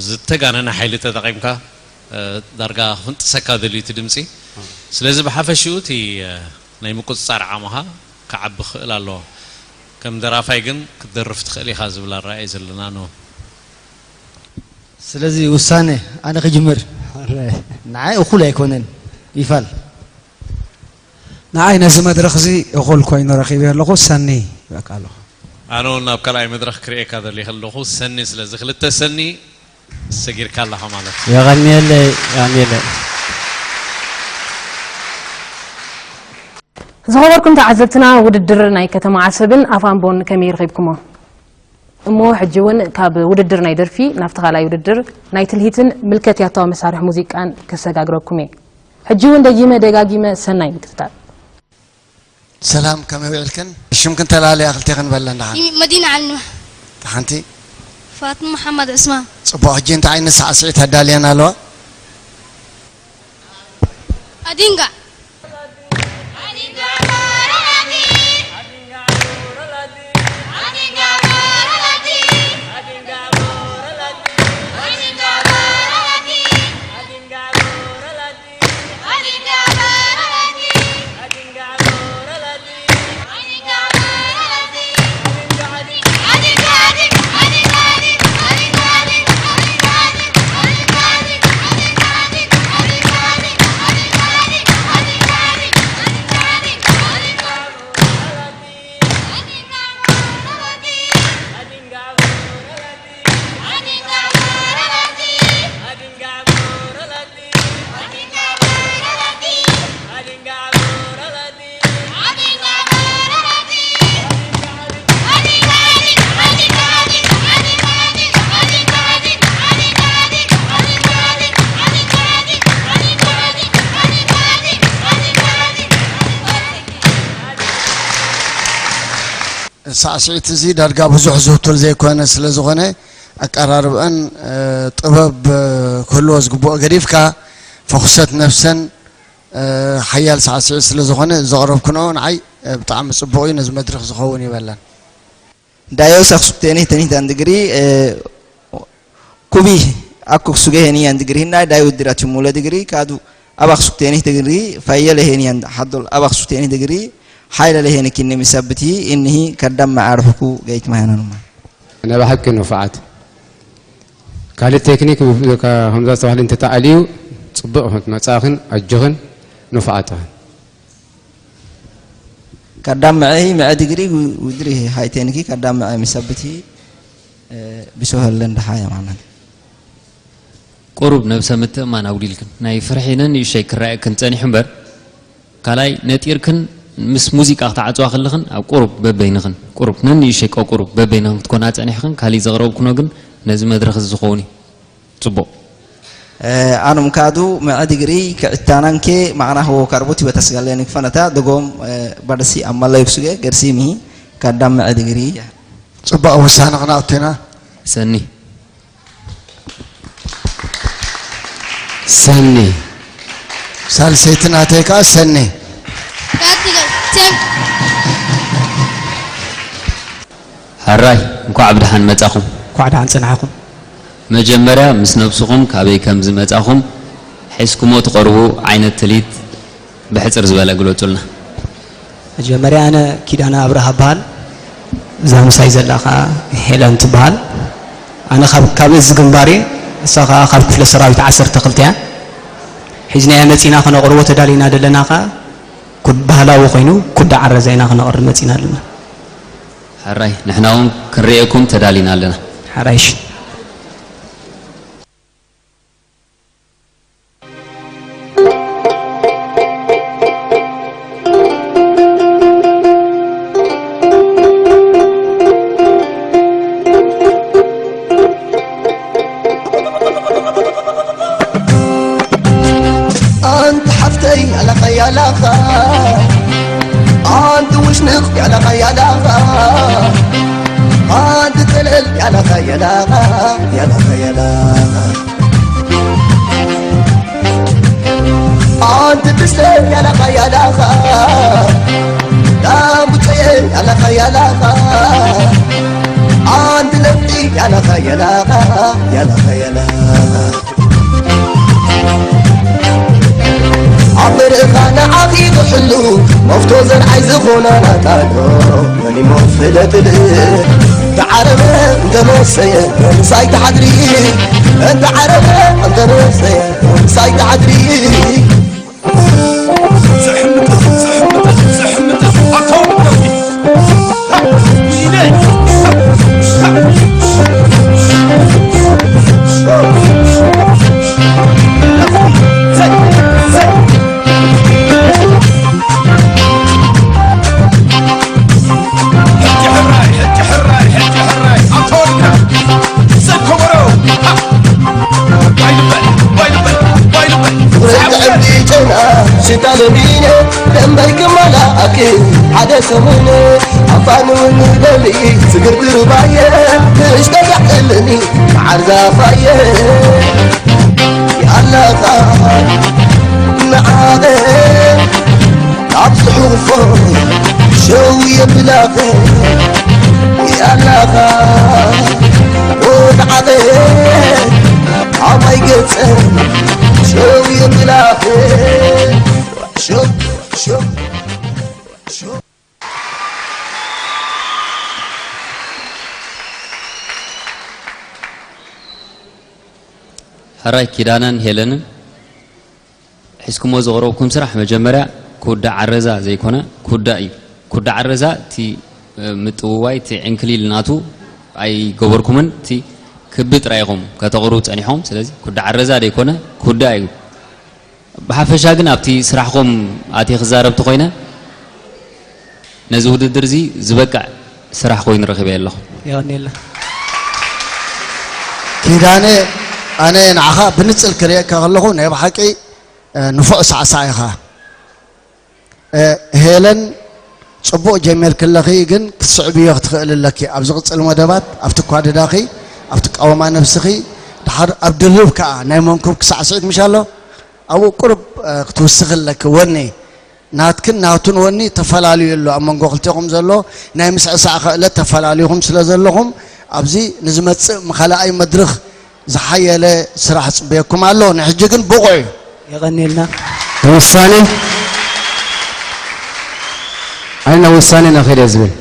ዝተጋነነ ሓይሊ ተጠቒምካ፣ እ፣ ዳርጋ ክፍንጥሰካ ደልዩ እቲ ድምጺ። ስለዚ ብሓፈሽኡ እቲ፣ እ፣ ናይ ምቁጽጻር ዓቕምኻ ክዓቢ ክኽእል ኣለዎ። ከም ደራፋይ ግን ክትደርፍ ትኽእል ኢኻ ዝብል ኣረኣእያ እዩ ዘለና። ኖ። ስለዚ ውሳነ ኣነ ክጅምር። ንዓይ እኹል ኣይኮነን። ይፋል። ንዓይ ነዚ መድረኽ እዚ እኹል ኮይኑ ረኺበዮ ኣለኹ። ሰኒ ይበቃ ኣለኹ። ኣነ እውን ናብ ካልኣይ መድረኽ ክርእየካ ደሊኸ ኣለኹ። ሰኒ፣ ስለዚ ክልተ ሰኒ ሰጊርካ ኣለኻ ማለት እዩ። የቐንየለይ፣ የቐንየለይ። ዝኸበርኩም ተዓዘብትና፣ ውድድር ናይ ከተማ ዓሰብን ኣፋምቦን ከመይ ረኺብኩሞ? እሞ ሕጂ እውን ካብ ውድድር ናይ ደርፊ ናብቲ ካልኣይ ውድድር ናይ ትልሂትን ምልከት ያታዊ መሳርሒ ሙዚቃን ከሰጋግረኩም እየ። ሕጂ እውን ደጊመ ደጋጊመ ሰናይ ምክትታል። ሰላም፣ ከመይ ውዒልክን? ሽምክን ተላለያ ክልቴኽን በለን ደሓን። መዲና ዓልንማ። ሓንቲ። ፋጥማ መሓመድ ዑስማን። ጽቡቕ፣ ሕጂ እንታይ ዓይነት ሳዕስዒት ኣዳልየን ኣለዋ? ኣዲንጋ። ሳዕስዒት እዚ ዳርጋ ብዙሕ ዝውቱር ዘይኮነ ስለ ዝኾነ ኣቀራርብአን ጥበብ ክህልዎ ዝግብኦ ገዲፍካ ፈኹሰት ነፍሰን ሓያል ሳዕስዒት ስለ ዝኾነ ዘቕረብክንኦ ንዓይ ብጣዕሚ ጽቡቕ እዩ፣ ነዚ መድረኽ ዝኸውን ይበለን። Dayo saksuktenih tenih dan degri kubi aku suge heni yang degri hindai dayo dira timula degri kadu abak suktenih degri fayya leheni yang hadol abak suktenih degri hayla leheni kinni misabiti innihi kaddam ma'arfuku gait mahananuma. ናይ ብሓቂ ንፉዓት። ካልእ ቴክኒክ ከምዛ ዝተባህለ እንተተኣልዩ ጽቡቕ ክትመጻእኽን ኣጆኽን ንፉዓት ኢኽን። Kaddam ma'e ma'e degri wudri hay teniki kaddam ma'e misabiti bisohellen dahaya manan. ቁሩብ ነብሰ ምትእማን ኣጉዲልክን ናይ ፍርሒ ነንእሽተይ ክረኣየክን ጸኒሑ እምበር ካልኣይ ነጢርክን ምስ ሙዚቃ ክትዓጽዋ ከለኽን ኣብ ቁሩብ በበይንኽን ቁሩብ ነንእሽተይ ቆቁሩብ በበይንኽን ክትኮና ጸኒሕኽን ካሊእ ዘቕረብክኖ ግን ነዚ መድረኽ እዚ ዝኸውን እዩ። ጽቡቕ። Anum kadu ma'e degri ka ittanan ke ma'ana ho karbuti batas galen ikfanata dogom badasi ammalai kusuge gersi mihi kaddam ma'e degri. ጽቡቕ ውሳነ ክነኣቱ ኢና። ሰኒ ሰኒ ሳልሰይቲ ናተይ ከኣ ሰኒ። ቀጥሎ። ቴም። ሕራይ እንኳዕ ብደሓን መጻኹም። እንኳዕ ደሓን ጸናሕኩም። መጀመርያ ምስ ነብስኹም ካበይ ከም ዝመጻኹም ሒዝኩሞ ትቐርቡ ዓይነት ትልሂት ብሕጽር ዝበለ ግለጹልና። መጀመርያ ኣነ ኪዳነ ኣብርሃ እበሃል። እዛ ምሳይ ዘላ ከኣ ሄለን ትበሃል። ኣነ ካብ ካብ እዚ ግንባር እየ። እሳ ከኣ ካብ ክፍለ ሰራዊት ዓሰርተ ክልተ እያ። ሒዝናዮ መጺና ክነቕርቦ ተዳሊና ዘለና ከኣ ኩድ-፣ ባህላዊ ኮይኑ ኩዳ ዓረዛ ኢና ክነቕርብ መጺና ኣለና። ሕራይ፣ ንሕና እውን ክንርእየኩም ተዳሊና ኣለና። ሕራይ፣ እሺ። ኣንቲ ሓፍተይ ያላኻ ያላኻ፣ ኣንቲ ውሽንቕ ያላኻ ያላኻ፣ ኣንቲ ጥልል ያላኻ ያላኻ፣ ያላኻ ያላኻ። ኣንቲ ድስተ ያላኻ ያላኻ፣ ዳምቡቸየ ያላኻ ያላኻ፣ ኣንቲ ነፍጢ ያላኻ ያላኻ፣ ያላኻ ያላኻ። ኣብ በረኻ ንዓኺ ክሕሉ መፍቶ ዘርዓይ ዝኾና ናታዶ መኒሞ ፍለጥል። ተዓረበ እንተመሰየ ምሳይ ተሓድሪ፣ እንተዓረበ እንተመሰየ ምሳይ ተሓድሪ። ዝሕምጥ፣ ዝሕምጥ፣ ዝሕምጥ፣ ኣታው ነውሪ። ፍቅሪ ትዕቢ ጨና ሽታ ለሚነ ደንበይ ክመላኣኪ ሓደ ሰሙን ኣፋን እውን ደሊ ስግርግር ባየ ምሽ ተጋዕልኒ መዓር ዛፋየ ያላኻ ንዓቐ ኣብ ጽሑፎ ሸው የብላኸ ያላኻ ወድዓቐ ኣባይ ገጸ ሸው የብላኸ ሸው ሸው ሸው። ሕራይ ኪዳነን ሄለንን ሒዝኩሞ ዝቕረብኩም ስራሕ መጀመርያ ኩዳ ዓረዛ ዘይኮነ ኩዳ እዩ። ኩዳ ዓረዛ እቲ፣ እ፣ ምጥውዋይ እቲ ዕንክሊል ናቱ ኣይገበርኩምን። እቲ ክቢ ጥራይ ኢኹም ከተቕርቡ ጸኒሕኹም። ስለዚ ኩዳ ዓረዛ ዘይኮነ ኩዳ እዩ። ብሓፈሻ ግን ኣብቲ ስራሕኹም ኣትየ ክዛረብ ተኾይነ ነዚ ውድድር እዚ ዝበቅዕ ስራሕ ኮይኑ ረኺበዮ ኣለኹ። የቐንየልና። ኪዳነ፣ ኣነ ንዓኻ ብንጽል ክርእየካ ከለኹ ናይ ብሓቂ፣ እ፣ ንፉዕ ሳዕሳዕ ኢኻ። እ፣ ሄለን፣ ጽቡቕ ጀሚርክለኺ፣ ግን ክትስዕብዮ ክትኽእል ኣለኪ። ኣብ ዝቕጽል መደባት፣ ኣብቲ ኳድዳኺ፣ ኣብቲ ቃወማ ነብስኺ፣ ድሓር ኣብ ድርብ ከኣ ናይ መንኩብ ክሳዕስዒት ምሽ ኣሎ፣ ኣብኡ ቁሩብ፣ እ፣ ክትውስኺ ኣለኪ። ወኒ ናትክን ናቱን ወኒ ተፈላልዩ ኣሎ። ኣብ መንጎ ክልቴኹም ዘሎ ናይ ምስዕሳዕ ክእለት ተፈላሊኹም ስለ ዘለኹም፣ ኣብዚ ንዝመጽእ ንኻልኣይ መድርኽ ዝሓየለ ስራሕ ጽበየኩም ኣሎ። ንሕጂ ግን ብቑዕ እዩ። የቐንየልና። ውሳኔ፣ ኣነ ናብ ውሳኔ ኢና ከይደ ዝብል።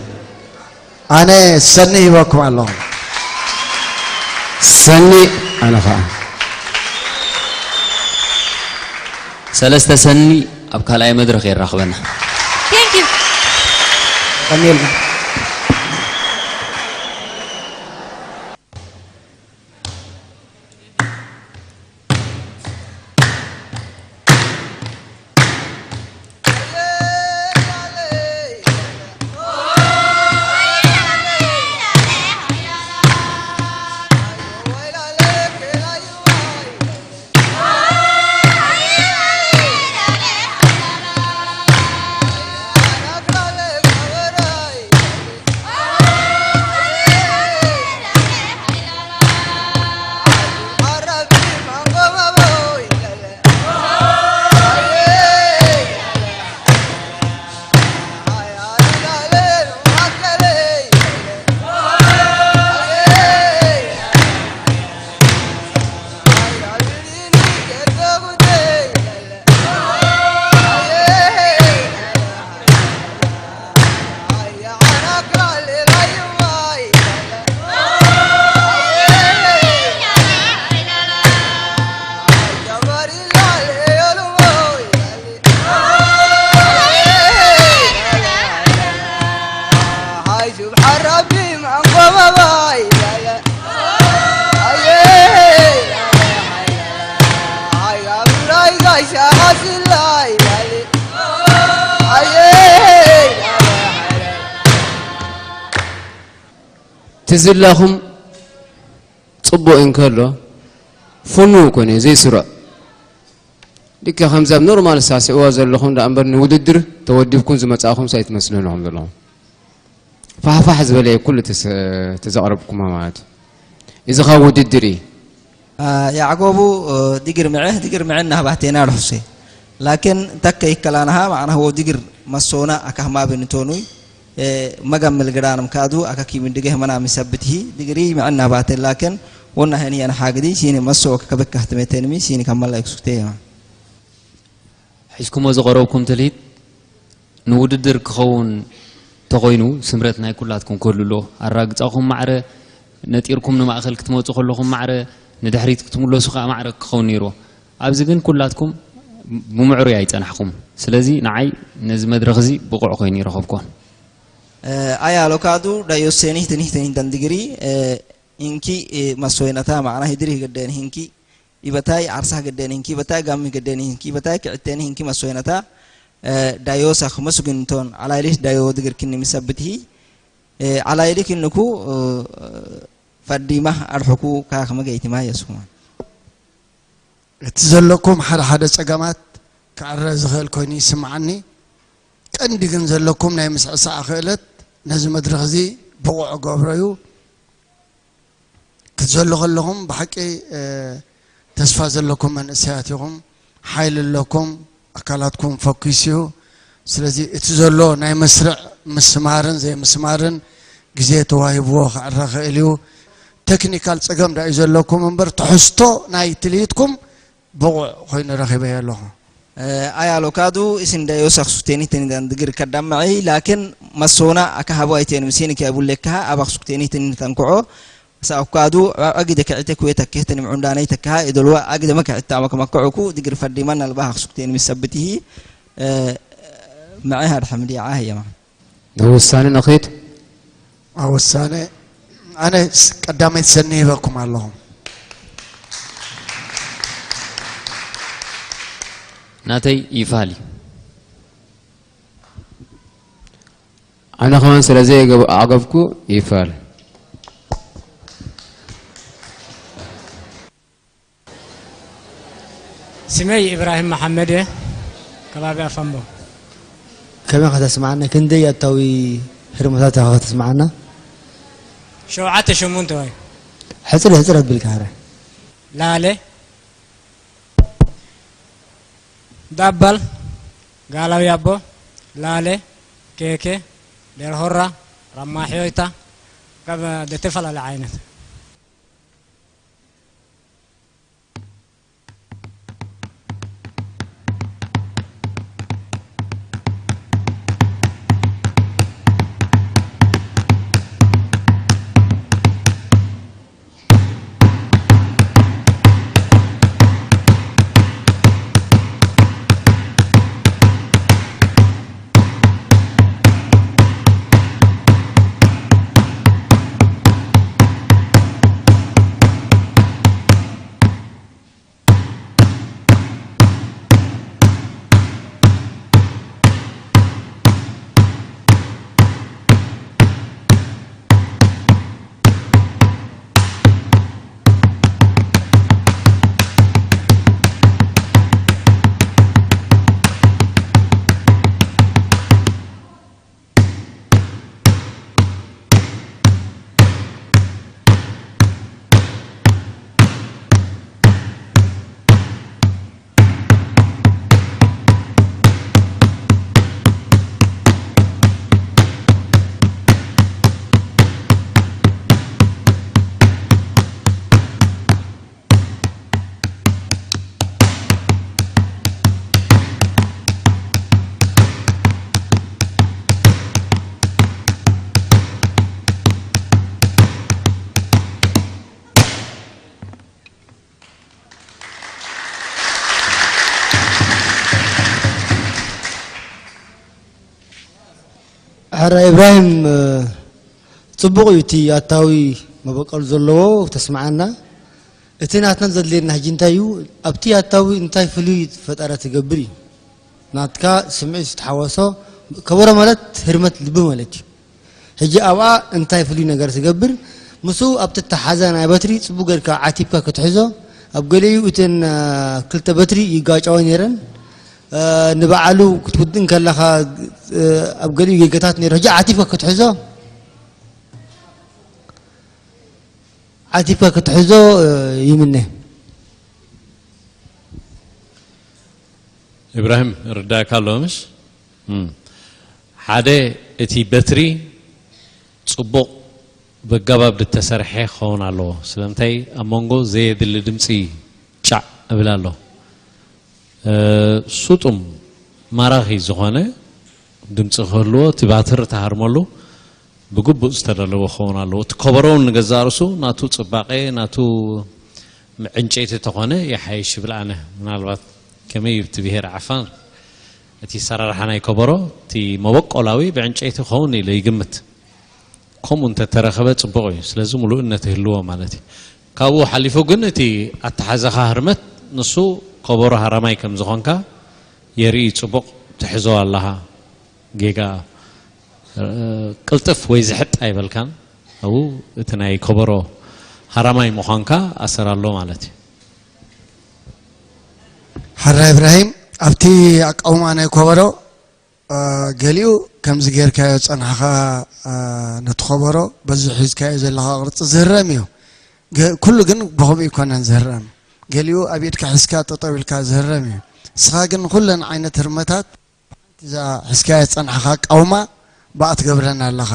ኣነ ሰኒ ሂበኩም ኣለኹ። ሰኒ፣ ኣነ ኸዓ። ሰለስተ ሰኒ ኣብ ካልኣይ መድረኽ የራኽበና። Thank you። የቐንየልና። ትዝላኹም ጽቡቕ እንከሎ ፍኑው ኮነ ዘይስሩዕ ልክዕ ከምዚ ኣብ ኖርማል ሳስዕዎ ዘለኹም ደኣ እምበር ንውድድር ተወዲብኩም ዝመጻእኹም ኣይትመስሉን ኢኹም ዘለኹም። ፋሕፋሕ ዝበለ እዩ ኩሉ እቲ ዘቕረብኩሞ ማለት እዩ። እዚ ካብ ውድድር እዩ። ያዕቆቡ ዲግር ምዐ ዲግር ምዐ እናህባቴና ርሑሴ ላኪን ተከ ይከላናሃ ማዕናህዎ ዲግር መሶና ኣካህማ ብንቶኑይ መገምል ገዳንም ካዱ ኣካኪ ምንድገ ህመና ምሰብትሂ ድግሪ ምዕና ባተላከን ወና ሀኒ ያንሓግዲ ሲኒ መሶ ከበካ ህትመተንሚ ሲኒ ከመላ ይክሱክቴ የማ። ሒዝኩሞ ዝቐረብኩም ትልሂት ንውድድር ክኸውን ተኾይኑ ስምረት ናይ ኩላትኩም ክህሉ ኣለዎ። ኣራግጻኹም ማዕረ ነጢርኩም ንማእኸል ክትመጹ ከለኹም ማዕረ ንድሕሪት ክትምለሱ ከዓ ማዕረ ክኸውን ነይርዎ። ኣብዚ ግን ኩላትኩም ብምዕሩይ ኣይጸናሕኩም። ስለዚ ንዓይ ነዚ መድረኽ እዚ ብቑዕ ኮይኑ ይረኸብኩዎን። Aya lokadu da yosseni tini tini dan digiri inki masoinata maana hidiri higden hinki ibatai arsa higden hinki ibatai gam higden hinki ibatai ki'ten hinki masoinata da yosa khumusu ginton alailis da yo digir kinni misabit hi alailik innuku fadima arhuku ka khama gaitima yasuma. እቲ ዘለኩም ሓደ ሓደ ጸገማት ክዕረ ዝኽእል ኮይኑ ይስምዓኒ። ቀንዲ ግን ዘለኩም ናይ ምስዕሳዕ ክእለት ነዚ መድረኽ እዚ ብቑዕ ገብሮ እዩ። ክትዘሉ ከለኹም ብሓቂ ተስፋ ዘለኩም መንእሰያት ኢኹም። ሓይሊ ኣለኩም። ኣካላትኩም ፈኲስ እዩ። ስለዚ እቲ ዘሎ ናይ መስርዕ ምስማርን ዘይምስማርን ግዜ ተዋሂብዎ ክዕረ ክእል እዩ። ቴክኒካል ጸገም ዳ እዩ ዘለኩም እምበር ትሕዝቶ ናይ ትልሂትኩም ብቑዕ ኮይኑ ረኺበዮ ኣለኹ። Aya lokadu isin da yosa khsuteni teni dan digir kadamai lakin masona aka habo aiten misini ke abulle kaha aba khsuteni teni tanku'o sa ukadu agide ka'ite kuwe takke teni mu'undana itakaha idolwa agide maka itta maka makku'uku digir faddiman alba khsuteni misabitihi ma'a had hamdi ahiyama. ንውሳነ ንኺድ። ኣብ ውሳነ ኣነ ቀዳመይቲ ሰኒ ሂበኩም ኣለኹ። ናተይ ይፋል እዩ። ኣነ ከማን ስለ ዘየገብ ኣዕገብኩ ይፋል። ስመይ ኢብራሂም መሓመድ እየ፣ ከባቢ ኣፋምቦ። ከመይ ከተስምዓና? ክንደይ ኣታዊ ህርመታት ኢኻ ከተስምዓና? ሸውዓተ ሸሞንተ ወይ። ሕጽር ሕጽር ኣቢልካ ኸረ። ላለ፣ ዳባል፣ ጋላዊ ኣቦ፣ ላለ፣ ኬኬ፣ ደርሆራ፣ ራማሕዮይታ፣ ካብ ደተፈላለ ዓይነት። ሕራ ኢብራሂም፣ ጽቡቕ እዩ እቲ ኣታዊ መበቀል ዘለዎ ተስምዓና። እቲ ናትና ዘድልየና ሕጂ እንታይ እዩ? ኣብቲ ኣታዊ እንታይ ፍሉይ ፈጠራ ትገብር እዩ? ናትካ ስምዒት ዝተሓወሶ ከበሮ ማለት ህርመት ልቢ ማለት እዩ። ሕጂ ኣብኣ እንታይ ፍሉይ ነገር ትገብር? ምስኡ ኣብ ትተሓዛ ናይ በትሪ ጽቡቕ ጌርካ ዓቲብካ ክትሕዞ። ኣብ ገሊኡ እተን ክልተ በትሪ ይጋጫዋ ነይረን። ንባዕሉ ክትውድእ ከለኻ ኣብ ገሊኡ ጌጋታት ነይሩ። ሕጂ ዓቲብካ ክትሕዞ ዓቲብካ ክትሕዞ ይምነ። ኢብራሂም ርዳእካ ኣሎ ምሽ ሓደ እቲ በትሪ ጽቡቕ በጋባብ ዝተሰርሐ ክኸውን ኣለዎ። ስለምንታይ ኣብ መንጎ ዘየድሊ ድምፂ ጫዕ እብል ኣሎ። ስጡም ማራኺ ዝኾነ ድምፂ ክህልዎ እቲ ባትሪ ተሃርመሉ ብግቡእ ዝተዳለወ ክኸውን ኣለዎ። እቲ ከበሮ እውን ንገዛእ ርእሱ ናቱ ፅባቐ ናቱ ዕንጨይቲ ተኾነ ይሓይሽ ይብል ኣነ። ምናልባት ከመይ እዩ እቲ ብሄር ዓፋር እቲ ሰራርሓ ናይ ከበሮ እቲ መበቆላዊ ብዕንጨይቲ ክኸውን ኢለ ይግምት። ከምኡ እንተተረኸበ ፅቡቕ እዩ። ስለዚ ምሉእነት ይህልዎ ማለት እዩ። ካብኡ ሓሊፉ ግን እቲ ኣተሓዘኻ ህርመት ንሱ ከበሮ ሃራማይ ከም ዝኾንካ የርኢ። ፅቡቕ ትሕዞ ኣለኻ። ጌጋ ቅልጥፍ ወይ ዝሕጥ ኣይበልካን። ኣብኡ እቲ ናይ ከበሮ ሃራማይ ምዃንካ ኣሰር ኣሎ ማለት እዩ። ሓራ ኢብራሂም ኣብቲ ኣቃውማ ናይ ከበሮ ገሊኡ ከምዚ ጌርካዮ ዝጸናሕኻ ነቲ ከበሮ በዚ ሒዝካዮ ዘለኻ ቅርጺ ዝህረም እዩ። ኩሉ ግን ብኸምኡ ኣይኮነን ዝህረም። ገሊኡ ኣብ ኢድካ ሒዝካ ጠጠው ኢልካ ዝህረም እዩ። ንስኻ ግን ንኹለን ዓይነት ህርመታት ሓንቲ እዛ ሒዝካዮ ዝጸናሕኻ ኣቃውማ ብኣ ትገብረና ኣለኻ።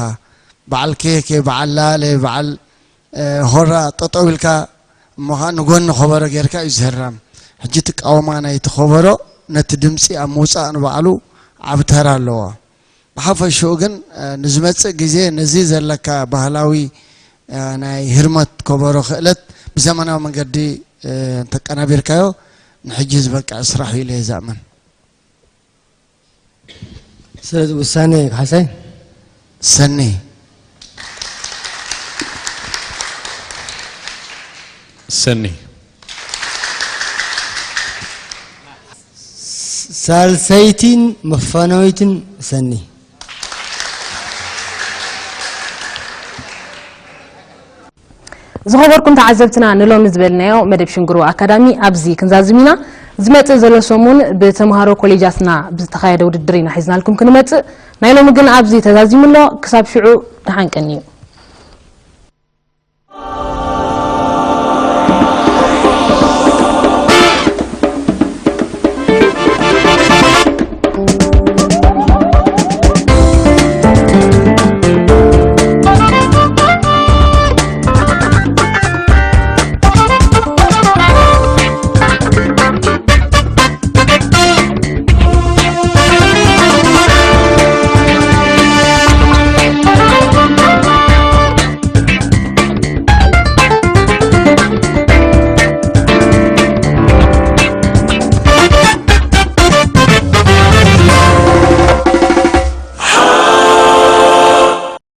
በዓል ኬኬ፣ በዓል ላለ፣ በዓል ሆራ ጠጠው ኢልካ እሞ ኸዓ ንጎኒ ከበሮ ጌርካ እዩ ዝህረም። ሕጂ እቲ ቃውማ ናይቲ ከበሮ ነቲ ድምፂ ኣብ ምውፃእ ንባዕሉ ዓቢ ተራ ኣለዎ። ብሓፈሽኡ ግን ንዝመፅእ ግዜ ነዚ ዘለካ ባህላዊ ናይ ህርመት ከበሮ ክእለት ብዘመናዊ መንገዲ እንተቀናቢርካዮ ንሕጂ ዝበቅዕ ስራሕ እዩ ኢለ እየ ዝኣምን። ስለዚ ውሳነ ካሕሳይ ሰኒ ሰኒ ሳልሰይትን መፋነዊትን ሰኒ። ዝኸበርኩም ተዓዘብትና ንሎሚ ዝበልናዮ መደብ ሽንግሮ ኣካዳሚ ኣብዚ ክንዛዝም ኢና። ዝመጽእ ዘሎ ሰሙን ብተምሃሮ ኮሌጃትና ብዝተኻየደ ውድድር ኢና ሒዝናልኩም ክንመጽእ። ናይ ሎሚ ግን ኣብዚ ተዛዚሙ ኣሎ። ክሳብ ሽዑ ደሓን ቀንዩ።